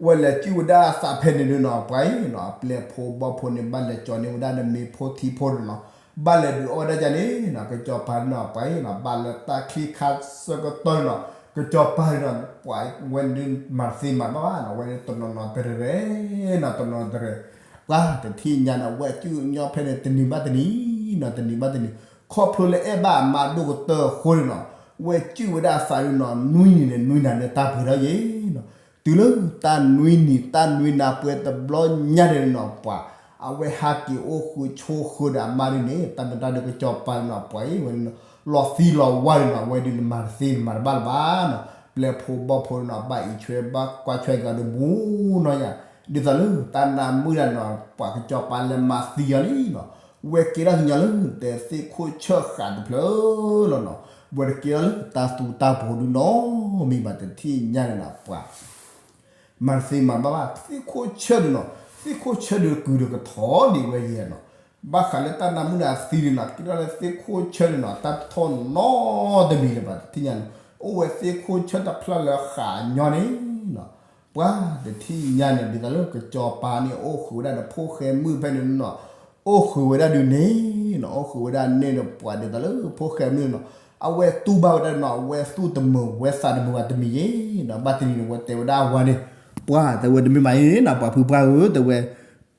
ဝဲလဲၤစုၣ်ဝဲဒၣ်အသးဖဲန့ၣ်ဒုးနီၤ ပှၤအံၤနီၤ အပျဲၢ်ဖိဘီၣ်ဖိန့ၣ် ဘၣ်လဲၤကၠီန့ၢ်ဝဲဒၣ် နမ့ၢ်ဖိထံဖိန့ၣ်နီၤ, ဘၣ်လဲၤဒုးအီၣ်ဝဲဒၣ်ယၤန့ၣ်နီၤ, ကစီၤပၤန့ၣ်နီၤ ပှၤအံၤနီၤ ဘၣ်လၢတၢ်ချံခါဆၢကတီၢ်န့ၣ်နီၤ, ကစီၤပၤန့ၣ်နီၤ ပှၤဝဲန့ၣ်ဒုးမၤတသ့မၤတဘၣ်ဘၣ်နီၤ, ဝဲန့ၣ်တနီၤနီၤတရဲၣ်နီၤ တနီၤတရဲၣ်, ပှၤတထံၣ်ညါန့ၣ် ဝဲစုၣ်ညီဖဲန့ၣ် တနံၤဘၣ်တနံၤနီၤ တနံၤဘၣ်တနံၤ, ခီဖျိလၢအဲၣ်ဘၣ်အမါဒိၣ်ကတၢၢ်အဃိန့ၣ်နီၤ, ဝဲစုၣ်ဝဲဒၣ်အသးဒုးနီၤ နွံနံၤန့ၣ် နွံနၤန့ၣ် တၢ်ပှဲၤထီၣ်ယဲနီၤ, တုၤလၢတၢ်နွံနံၤ တၢ်နွံနၤပှဲၤတဘျီညါန့ၣ်နီၤ ပှၤ အဝဲဟးက့ၤအိၣ်ဃုာ်ဆိးဃုာ်ဒီးအမါဒုးန့ၣ် တၢ်မ့ၢ်တၢ်ဒုးကစီၤပၤန့ၣ်နီၤ ပှၤအံၤဝဲန့ၣ်နီၤ လီၤသံလီၤဝါန့ၣ်နီၤ ဝဲဒုးနမၤတသ့နမၤတဘၣ်လၢၤဘၣ်နီၤ, ပျဲၢ်ဖိဘီၣ်ဖိန့ၣ်နီၤ ဘၣ်အံးဆွဲဘၣ်ကွၢ်ဆွဲက့ၤအီၤဒီးမူ နီၢ်ယၤ, ဒ်သိးလၢတၢ်နၢမုၣ်တၢ်နီၤ ပှၤကစီၤပၤလဲၤမၤသံအီၤလံနီၤ, ဝဲကဲထီၣ်ကညီလၢတဲသ့ၣ်ခိၣ်ဆၢၣ်ဃးတဖျၢၣ်လီၤနီၤ, ဝဲတကဲထီၣ်လၢတၢ်သူတၢ်ပှိၤဒုးနီတမံၤဘၣ် တထံၣ်ညါန့ၣ်နီၤ ပှၤ မၤတသ့မၤတဘၣ်ဘၣ် သ့ၣ်ခိၣ်ဆၢၣ်ဒုးနီၤ, သ့ၣ်ခိၣ်ဆၢၣ်ဒုးကုာ်ဒီးကထီၣ်ဒံးဝဲယဲနီၤ, ဘၣ်ဃးလၢတၢ်နၢမုၣ်န့ၣ်အသံဒုးနီၤ ကဲထီၣ်လၢသ့ၣ်ခိၣ်ဆၢၣ်ဒုးနီၤ တၢ်တထီၣ်နီတမံၤလၢၤဘၣ် တထံၣ်ညါန့ၣ်, အိၣ်ဝဲသ့ၣ်ခိၣ်ဆၢၣ်တဖျၢၣ်လၢဃးညီန့ၣ်နီၤ, ပှၤတထံၣ်ညါန့ၣ် ဒ်သိးလၢကစီၤပၤန့ၣ် အိၣ်ဃုာ်ဝဲဒၣ်ဒီးဖိၣ်ဃဲမုၣ်ဖဲန့ၣ်နီၤ, အိၣ်ဃုာ်ဝဲဒၣ်ဒုးန့ၣ်နီၤ, အိၣ်ဃုာ်ဝဲဒၣ်န့ၣ်ဒီးပှၤဒ်သိးလၢဖိၣ်ဃဲမုၣ်နီၤ, အဝဲတူၢ်ဘၣ်ဝဲဒၣ်နီၤ အဝဲသူၣ်တမုာ်ဝဲသးတမုာ်ဘၣ်တမံၤယဲနီၤ, ဘၣ်တနံၤန့ၣ် ဝဲတဲဝဲဒၣ်အဝၤန့ၣ်, ပှၤတဲဝဲတမ့ၢ်မးအံၤနီၤ ပှၤဖုပှၢ်ဧၢ တဲဝဲ,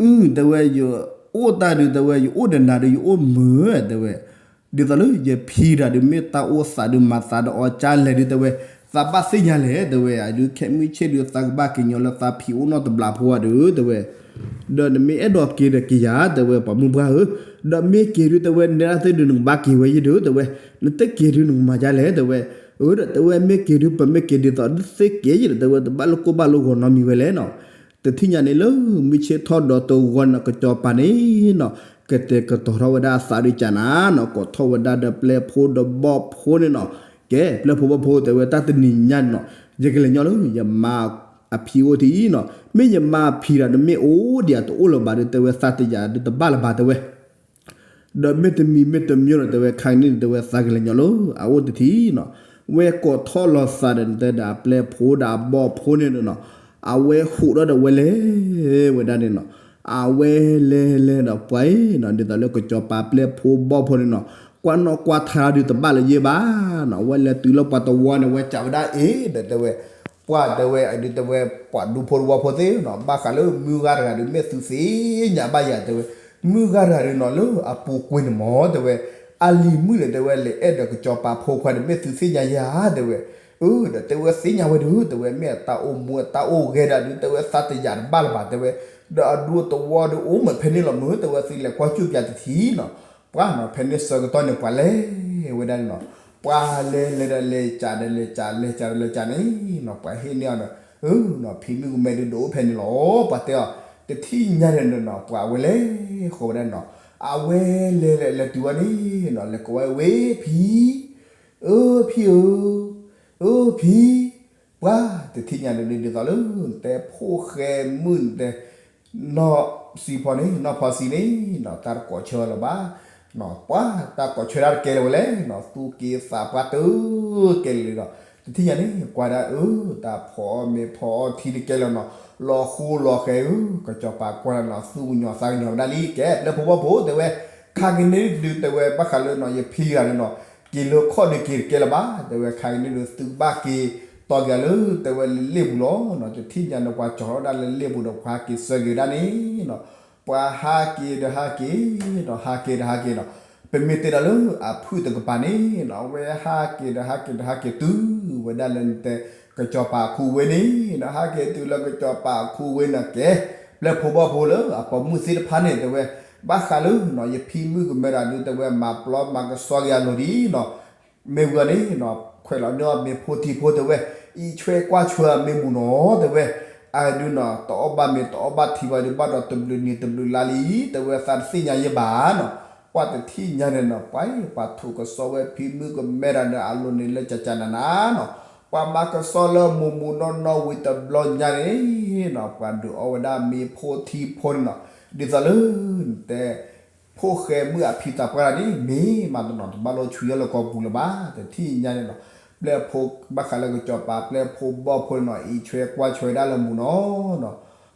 အု တဲဝဲ ယအိၣ်တၢ်ဒုး တဲဝဲ ယအိၣ်ဒီးနၤဒုး ယအိၣ်မုာ် တဲဝဲ, ဒ်သိးလၢယဖံတဂၤဒုး မ့ၢ်တၢ်အိၣ်သးဒုး မၤသးဒီးအီၤကၢ်လဲၣ်ဒုး တဲဝဲ, သးဘၣ်သ့ၣ်ညါလဲၣ် တဲဝဲ, အဒုးခဲမုၢ်ဆ့ၣ်ဒုး သးကဘၣ်က့ၤညီလၢသးဖံးအိၣ်နီတဘျီဖိအီၤဒုး တဲဝဲ, ဒီးနမ့ၢ်အဲၣ်ဒိးက့ၤဒီးက့ၤယၤ တဲဝဲ ပှၤမုၢ်ပှၢ်ဧၢ, ဒီးမ့ၢ်က့ၤဒုး တဲဝဲ နတဲတၢ်သ့ၣ်ဒုး နကဘၣ်က့ၤဝဲယဲဒုး တဲဝဲ, နတက့ၤဒုး နကမၤဒ်လဲၣ် တဲဝဲ, အၢ ဒီးတဲဝဲ မ့ၢ်က့ၤဒုး ပမ့ၢ်က့ၤဒ်သိး တသ့က့ၤယဲဒီး တဲဝဲ တဘၣ်လိာ်ကိၢ်ဘၣ်လိာ်ဂီၤနီတမံၤဝဲလဲၣ်နီၤ တထံၣ်ညါန့ၣ်လၢမုၢ်ဆ့ၣ်ထီၣ်ဒီးတဂီၤန့ၣ် ကစီၤပၤန့ၣ်နီၤ ကတဲာ်ကတီၤထီၣ်ဝဲဒၣ်အသးဒုးကနၤနီၤ ကိးထီၣ်ဝဲဒၣ်ဒီးပျဲၢ်ဖိဒီးဘီၣ်ဖိန့ၣ်နီၤ, ကဲ ပျဲၢ်ဖိဘီၣ်ဖိတဲဝဲ တၢ်တနံၤညါန့ၣ်နီၤ ယကလဲၤညီလၢယမါအဖံအိၣ်ထံးနီၤ, မ့ၢ်ယမါအဖံဒီး နမ့ၢ်အိၣ်ဒံးဧါ တအိၣ်လၢၤဘၣ်ဒီး တဲဝဲ သးတယာ်ဒုးတဘၣ်လၢၤဘၣ် တဲဝဲ ဒီးမ့တမံၤမ့တမံၤဒီး တဲဝဲ ခါကနံၣ်န့ၣ် တဲဝဲ သးကလဲၤညီလၢအအိၣ်တထံးနီၤ, ဝဲကိးထီၣ်လီၤသးဒီး နတဲဒၣ်အပျဲၢ်ဖိဒီးအဘီၣ်ဖိန့ၣ်ဒီးနီၤ, အဝဲဟူးထီၣ်ဒီးဝဲလဲၤဝဲဒၣ်န့ၣ်နီၤ, အဝဲလဲၤလဲၤဒီးပှၤအံၤနီၤ ဒ်သိးလၢကစီၤပၤပျဲၢ်ဖိဘီၣ်ဖိန့ၣ်နီၤ, ကွၢ်နီၣ်ကွၢ်ထါဒုးတဘၣ်လၢၤယဲၢ်ဘၣ်နီၤ, အဝဲလဲၤတုၤလၢပှၤတဝီန့ၣ် ဝဲစံးဝဲဒၣ်အ့ၣ်ဒီး တဲဝဲ ပှၤတဲဝဲ အဒုးတဲဝဲ ပှၤဒူဖိတဝီဖိသ့ၣ်နီၤ, ဘၣ်ဃးလၢမုၢ်ဂၤတဂၤဒုး မ့ၢ်သုသ့ၣ်ညါဘၣ်ယၤ တဲဝဲ, မုၢ်ဂၤတဂၤဒုးနီၤ လၢအပူၤကွံာ်န့ၣ်မ့ၢ် တဲဝဲ, အလံၤမုၣ်န့ၣ် တဲဝဲ လဲၤအဲၣ်ဒီးကစီၤပၤဖိခွါန့ၣ် မ့ၢ်သုသ့ၣ်ညါယၤ တဲဝဲ, အၢ ဒီးတဲဝဲသ့ၣ်ညါဝဲဒုး တဲဝဲ မ့ၢ်အတၢ်အိၣ်မူအတၢ်အိၣ်ဂဲၤဒၣ်ဒုး တဲဝဲ သးတယာ်တဘၣ်လၢၤဘၣ် တဲဝဲ, ဒီးအဒူတဝီဒုး အိၣ်မ့ၢ်ဖဲန့ၣ်လီၤမ့ၢ် တဲဝဲ သုလဲၤကွၢ်စူၣ်ပၠးတထံးနီၤ ပှၤနီၤ ဖဲန့ၣ်ဆၢကတီၢ်န့ၣ် ပှၤလဲၤဝဲဒၣ်န့ၣ်နီၤ, ပှၤလဲၤလဲၤဒီးလဲၤကးဒီးလဲၤကး လဲၤကးဒီးလဲၤကးန့ၣ်နီၤ ပှၤဟ့ၣ်န့ၢ်အီၤဒီး အၢ နီၤ ဖံမုၣ်ကမဲဒုးဒိးအိၣ်ဖဲန့ၣ်လီၤ ပှၤတဲအီၤ, တထံၣ်ညါန့ၣ်နီၤ ပှၤဝဲလဲၤဃီၤဝဲဒၣ်နီၤ, အဝဲလဲၤလဲၤလဲၤတုၤဝဲန့ၣ်နီၤ လဲၤကိးဝဲ ဝ့ၢ်ဖံ အၢ ဖံဧၢ အၢ ဖံ, ပှၤတထံၣ်ညါန့ၣ်ဒ်သိးလၢ နတဲဖိၣ်ဃဲမုၣ်နတဲ နီၢ်စံဖီန့ၣ် နီၢ်ဖီစံန့ၣ်နီၤ တၢ်တကိးဆၢလၢၤဘၣ်, ပှၤတၢ်ကိးဆၢဒၣ်တကဲလၢၤဝဲလဲၣ်နီၤ သူၣ်က့သးပှၢ်တကဲလၢၤလံဒီး တထံၣ်ညါန့ၣ် ကွၢ်ဒၣ်အၢ တၢ်ဖီအီၣ်မ့ၤဖီအီၣ်ထံတကဲလၢၤနီၤ လီၤဃူလီၤဃဲဧၢ ကစီၤပၤကွၢ်ဒၣ်နီၤ သူၣ်ကညီၤသးကညီၤဝဲဒၣ်လံ ကဲ ပျဲၢ်ဖိဘီၣ်ဖိ တဲဝဲ ခါကနံၣ်ဒုး တဲဝဲ ဘၣ်ဃးလၢနီၤ ယဖံဂၤန့ၣ်နီၤ က့ၤလၢခီၣ်ဒုးက့ၤတကဲလၢၤဘၣ် တဲဝဲ ခါကနံၣ်ဒုး သုကဘၣ်က့ၤတီၤက့ၤလၢ တဲဝဲ လ့ၣ်ပူၤလီၤနီၤ တထံၣ်ညါန့ၣ် ပှၤကၠီၤထီၣ်ဝဲဒၣ်လၢလ့ၣ်ပူၤဒီး ပှၤက့ၤဆှၢက့ၤဝဲဒၣ်န့ၣ်နီၤ ပှၤဟးက့ၤဒီးဟးက့ၤနီၤ, ဟးက့ၤဒီးဟးက့ၤနီၤ, ပမ့ၢ်တဲဒၣ်လၢအဖုၣ်တကပၤန့ၣ်နီၤ, အဝဲဟးက့ၤဒီးဟးက့ၤဒီးဟးက့ၤတုၤဝဲဒၣ်လၢနတဲ ကစီၤပၤအခူဝ့ၢ်န့ၣ်နီၤ, ဟးက့ၤတုၤလၢကစီၤပၤအခူဝ့ၢ်နီၤ, ကဲ ပျဲၢ်ဖိဘီၣ်ဖိလၢအပိာ်မုၣ်သ့ၣ်တဖၣ်န့ၣ် တဲဝဲ ဘၣ်ဃးလၢနီၤ ယဖံမုၣ်ကမဲဒီးဒုး တဲဝဲမၤပျီမၤကဆှီက့ၤအလိၤဒ်နီၤ မ့ၢ်ဝံၤအီၤန့ၣ်နီၤ, ခွဲးလီၤန့ၢ်အီၤမ့ၤဖိထံဖိ တဲဝဲ, အံးဆွဲကွၢ်ဆွဲအမ့ၢ်မူးနီၤ တဲဝဲ, အဒုးနီၤ တအီၣ်ဘၣ်မ့ၤတအီၣ်ဘၣ်ထံဘၣ်ဒုး ဘၣ်ဒီးတဘျုးနံၤတဘျုးလါလံ, တဲဝဲသးတသ့ၣ်ညါယဲဘၣ်နီၤ, ပှၤတထံၣ်ညါန့ၣ်နီၤ, ပှၤအံၤ ပှၤထိးကစီၣ်ဝဲဖံမုၣ်ကမဲဒီးဒုးအလိၤန့ၣ်လၢကကနၤနၤနီၤ, ပှၤမၤကဆှီလၢမူးမူးနီၢ်နီၢ်ဝံၤတဘျီညါန့ၣ်နီၤ, ပှၤဒုးအီၣ်ဝဲဒၣ်မ့ၤဖိထံဖိန့ၣ်နီၤ, ဒ်သိးလၢ နတဲ ဖိၣ်ဃဲမုၣ်အဖံသးပှၢ်တၢ်န့ၣ် မ့ၢ်မးတနီၤတဘၣ်လိာ်ဆူယဲလၢကီၢ်ပူၤလၢၤဘၣ်, တထံၣ်ညါန့ၣ်နီၤ, ပျဲၢ်ဖိဘၣ်ဃးလၢကစီၤပၤ ပျဲၢ်ဖိဘီၣ်ဖိန့ၣ်နီၤ အံးဆွဲကွၢ်ဆွဲဒၣ်လၢမူးနီၤနီၤ,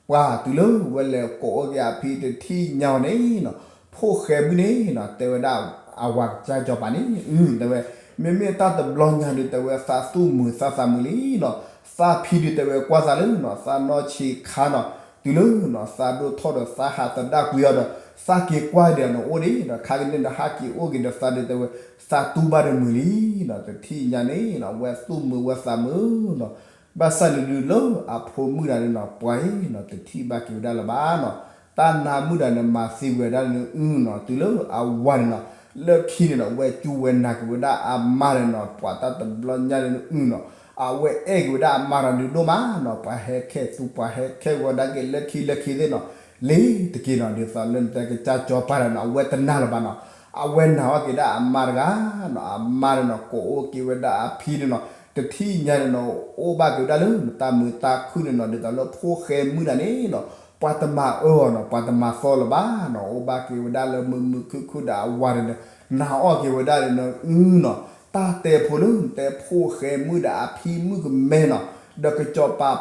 ပှၤတုၤလၢဝဲလဲၤကိးအိၣ်က့ၤအဖံတထံၣ်ညါအီၤန့ၣ်နီၤ, ဖိၣ်ဃဲမုၣ်န့ၣ်နီၤ တဲဝဲဒၣ် အဝၤကစၢ်စီၤပၤန့ၣ် တဲဝဲ, မ့မ့ၢ်တၢ်တဘျီညါဒုး တဲဝဲသးသူၣ်မုာ်သးသးမုာ်လံနီၤ, သးဖံဒုး တဲဝဲကွၢ်သးလၢနီၤ သးနီၢ်ဆံးခါနီၤ, တုၤလၢနီၤ သးဒိၣ်ထီၣ်ဒီးသးဟးသဒၣ်ကွံအီၤဒီး သးက့ၤကွၢ်ဒီးနီၤအိၣ်ဒံးဒီး ခါကန့ၣ်ဒီးဟးက့ၤအိၣ်က့ၤဒီးသးဒုး တဲဝဲ သးတူၢ်ဘၣ်ဒီးမုာ်လံနီၤ, တထံၣ်ညါန့ၣ်နီၤ ဝဲသူၣ်မုာ်ဝဲသးမုာ်နီၤ, ဘၣ်ဆၣ်န့ၣ်ဒုးလၢအဖိမုၣ်တၢ်န့ၣ်နီၤ ပှၤအံၤနီၤ တထံၣ်ဘၣ်က့ၤဝဲဒၣ်လၢၤဘၣ်နီၤ, တၢ်နါမုၣ်တၢ်န့ၣ် မၤသံဝဲဒၣ်န့ၣ်အုနီၤ, တုၤလၢအဝၤန့ၣ်နီၤ လၢခံန့ၣ်နီၤ ဝဲစူၢ်ဝဲနာ်က့ၤဝဲဒၣ်အမါန့ၣ်နီၤ, ပှၤတၢ်တဘျီညါန့ၣ်အုနီၤ, အဝဲအဲၣ်က့ၤဝဲဒၣ်အမါတၢ်ဒုးဒိၣ်မးနီၤ, ပှၤဟဲခဲသူ ပှၤဟဲခဲဂီၤဒၣ်က့ၤလၢခံလၢခံသ့ၣ်နီၤ, လ့ၤတက့ၢ်နီၤ, ဒ်သိးလၢနတဲကစၢ်စီၤပၤတၢ်နီၤ အဝဲတနာ်လၢၤဘၣ်နီၤ, အဝဲနာ်အီၣ်က့ၤဒၣ်အမါတဂၤနီၤ, အမါန့ၣ်နီၤ ကိးအိၣ်က့ၤဝဲဒၣ်အဖံန့ၣ်နီၤ, တထံၣ်ညါန့ၣ်နီၤ အိၣ်ဘၣ်က့ၤဝဲဒၣ်လၢနတၢ်မုာ်တၢ်ခုၣ်န့ၣ်နီၤ, ဒ်သိးလၢဖိၣ်ဃဲမုၣ်တၢ်န့ၣ်နီၤ, ပှၤတမၤအၢအီၤနီၤ, ပှၤတမၤသီလၢၤဘၣ်နီၤ, အိၣ်ဘၣ်က့ၤဝဲဒၣ်လၢမုာ်မုာ်ခုၣ်ခုၣ်ဒီးအဝၤန့ၣ်နီၤ, နာ်အီၣ်က့ၤဝဲဒၣ်န့ၣ်အုနီၤ, တၢ်တဲဖိလၢနတဲဖိၣ်ဃဲမုၣ်ဒီးအဖံမုၣ်ကမဲနီၤ, ဒီးကစီၤပၤ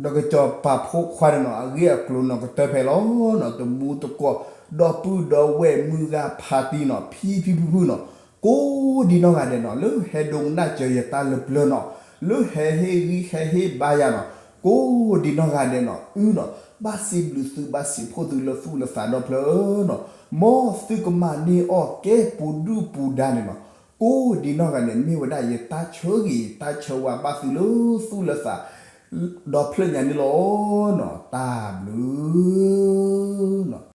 ဒီးကစီၤပၤဖိခွါန့ၣ်နီၤ အဂ့ၢ်အကျိၤနီၤ ကတၢၢ်ဖဲလီၤနီၤ, တမူတကိး ဒီပုၢ်ဒီဝဲၢ်မုၢ်ဂၤဖါတံၢ်နီၤ ဖံဖံဖုဖုနီၤ, ကိးဒံနီၢ်ဂၤဒဲးနီၤ လၢဟဲဒိကနၣ်စၢၤယတၢ်လၢပျၢၤနီၤ, လၢဟဲဟ့ၣ်ဂံၢ်ဟဲဟ့ၣ်ဘါယၤနီၤ, ကိးဒံနီၢ်ဂၤဒဲးနီၤ အုနီၤ, ဘၣ်စံးဘျုးသုဘၣ်စံးဖှိၣ်သုလၢသူၣ်လၢသးဒီဖျၢၣ်နီၤ, မ်သုကမၤန့ၢ်အီၣ်ကဲပူၤဒုၣ်ပူၤဒါန့ၣ်နီၤ, ကိးဒံနီၢ်ဂၤန့ၣ် မ့ၢ်ဝဲဒၣ်ယတၢ်ဆၢဂ့ၤ တၢ်ဆၢဝါဘၣ်သုလၢသူၣ်လၢသး ဒီဖျၢၣ်ညါန့ၣ်လီၤနီၤ, တၢ်ဘျုးနီၤ.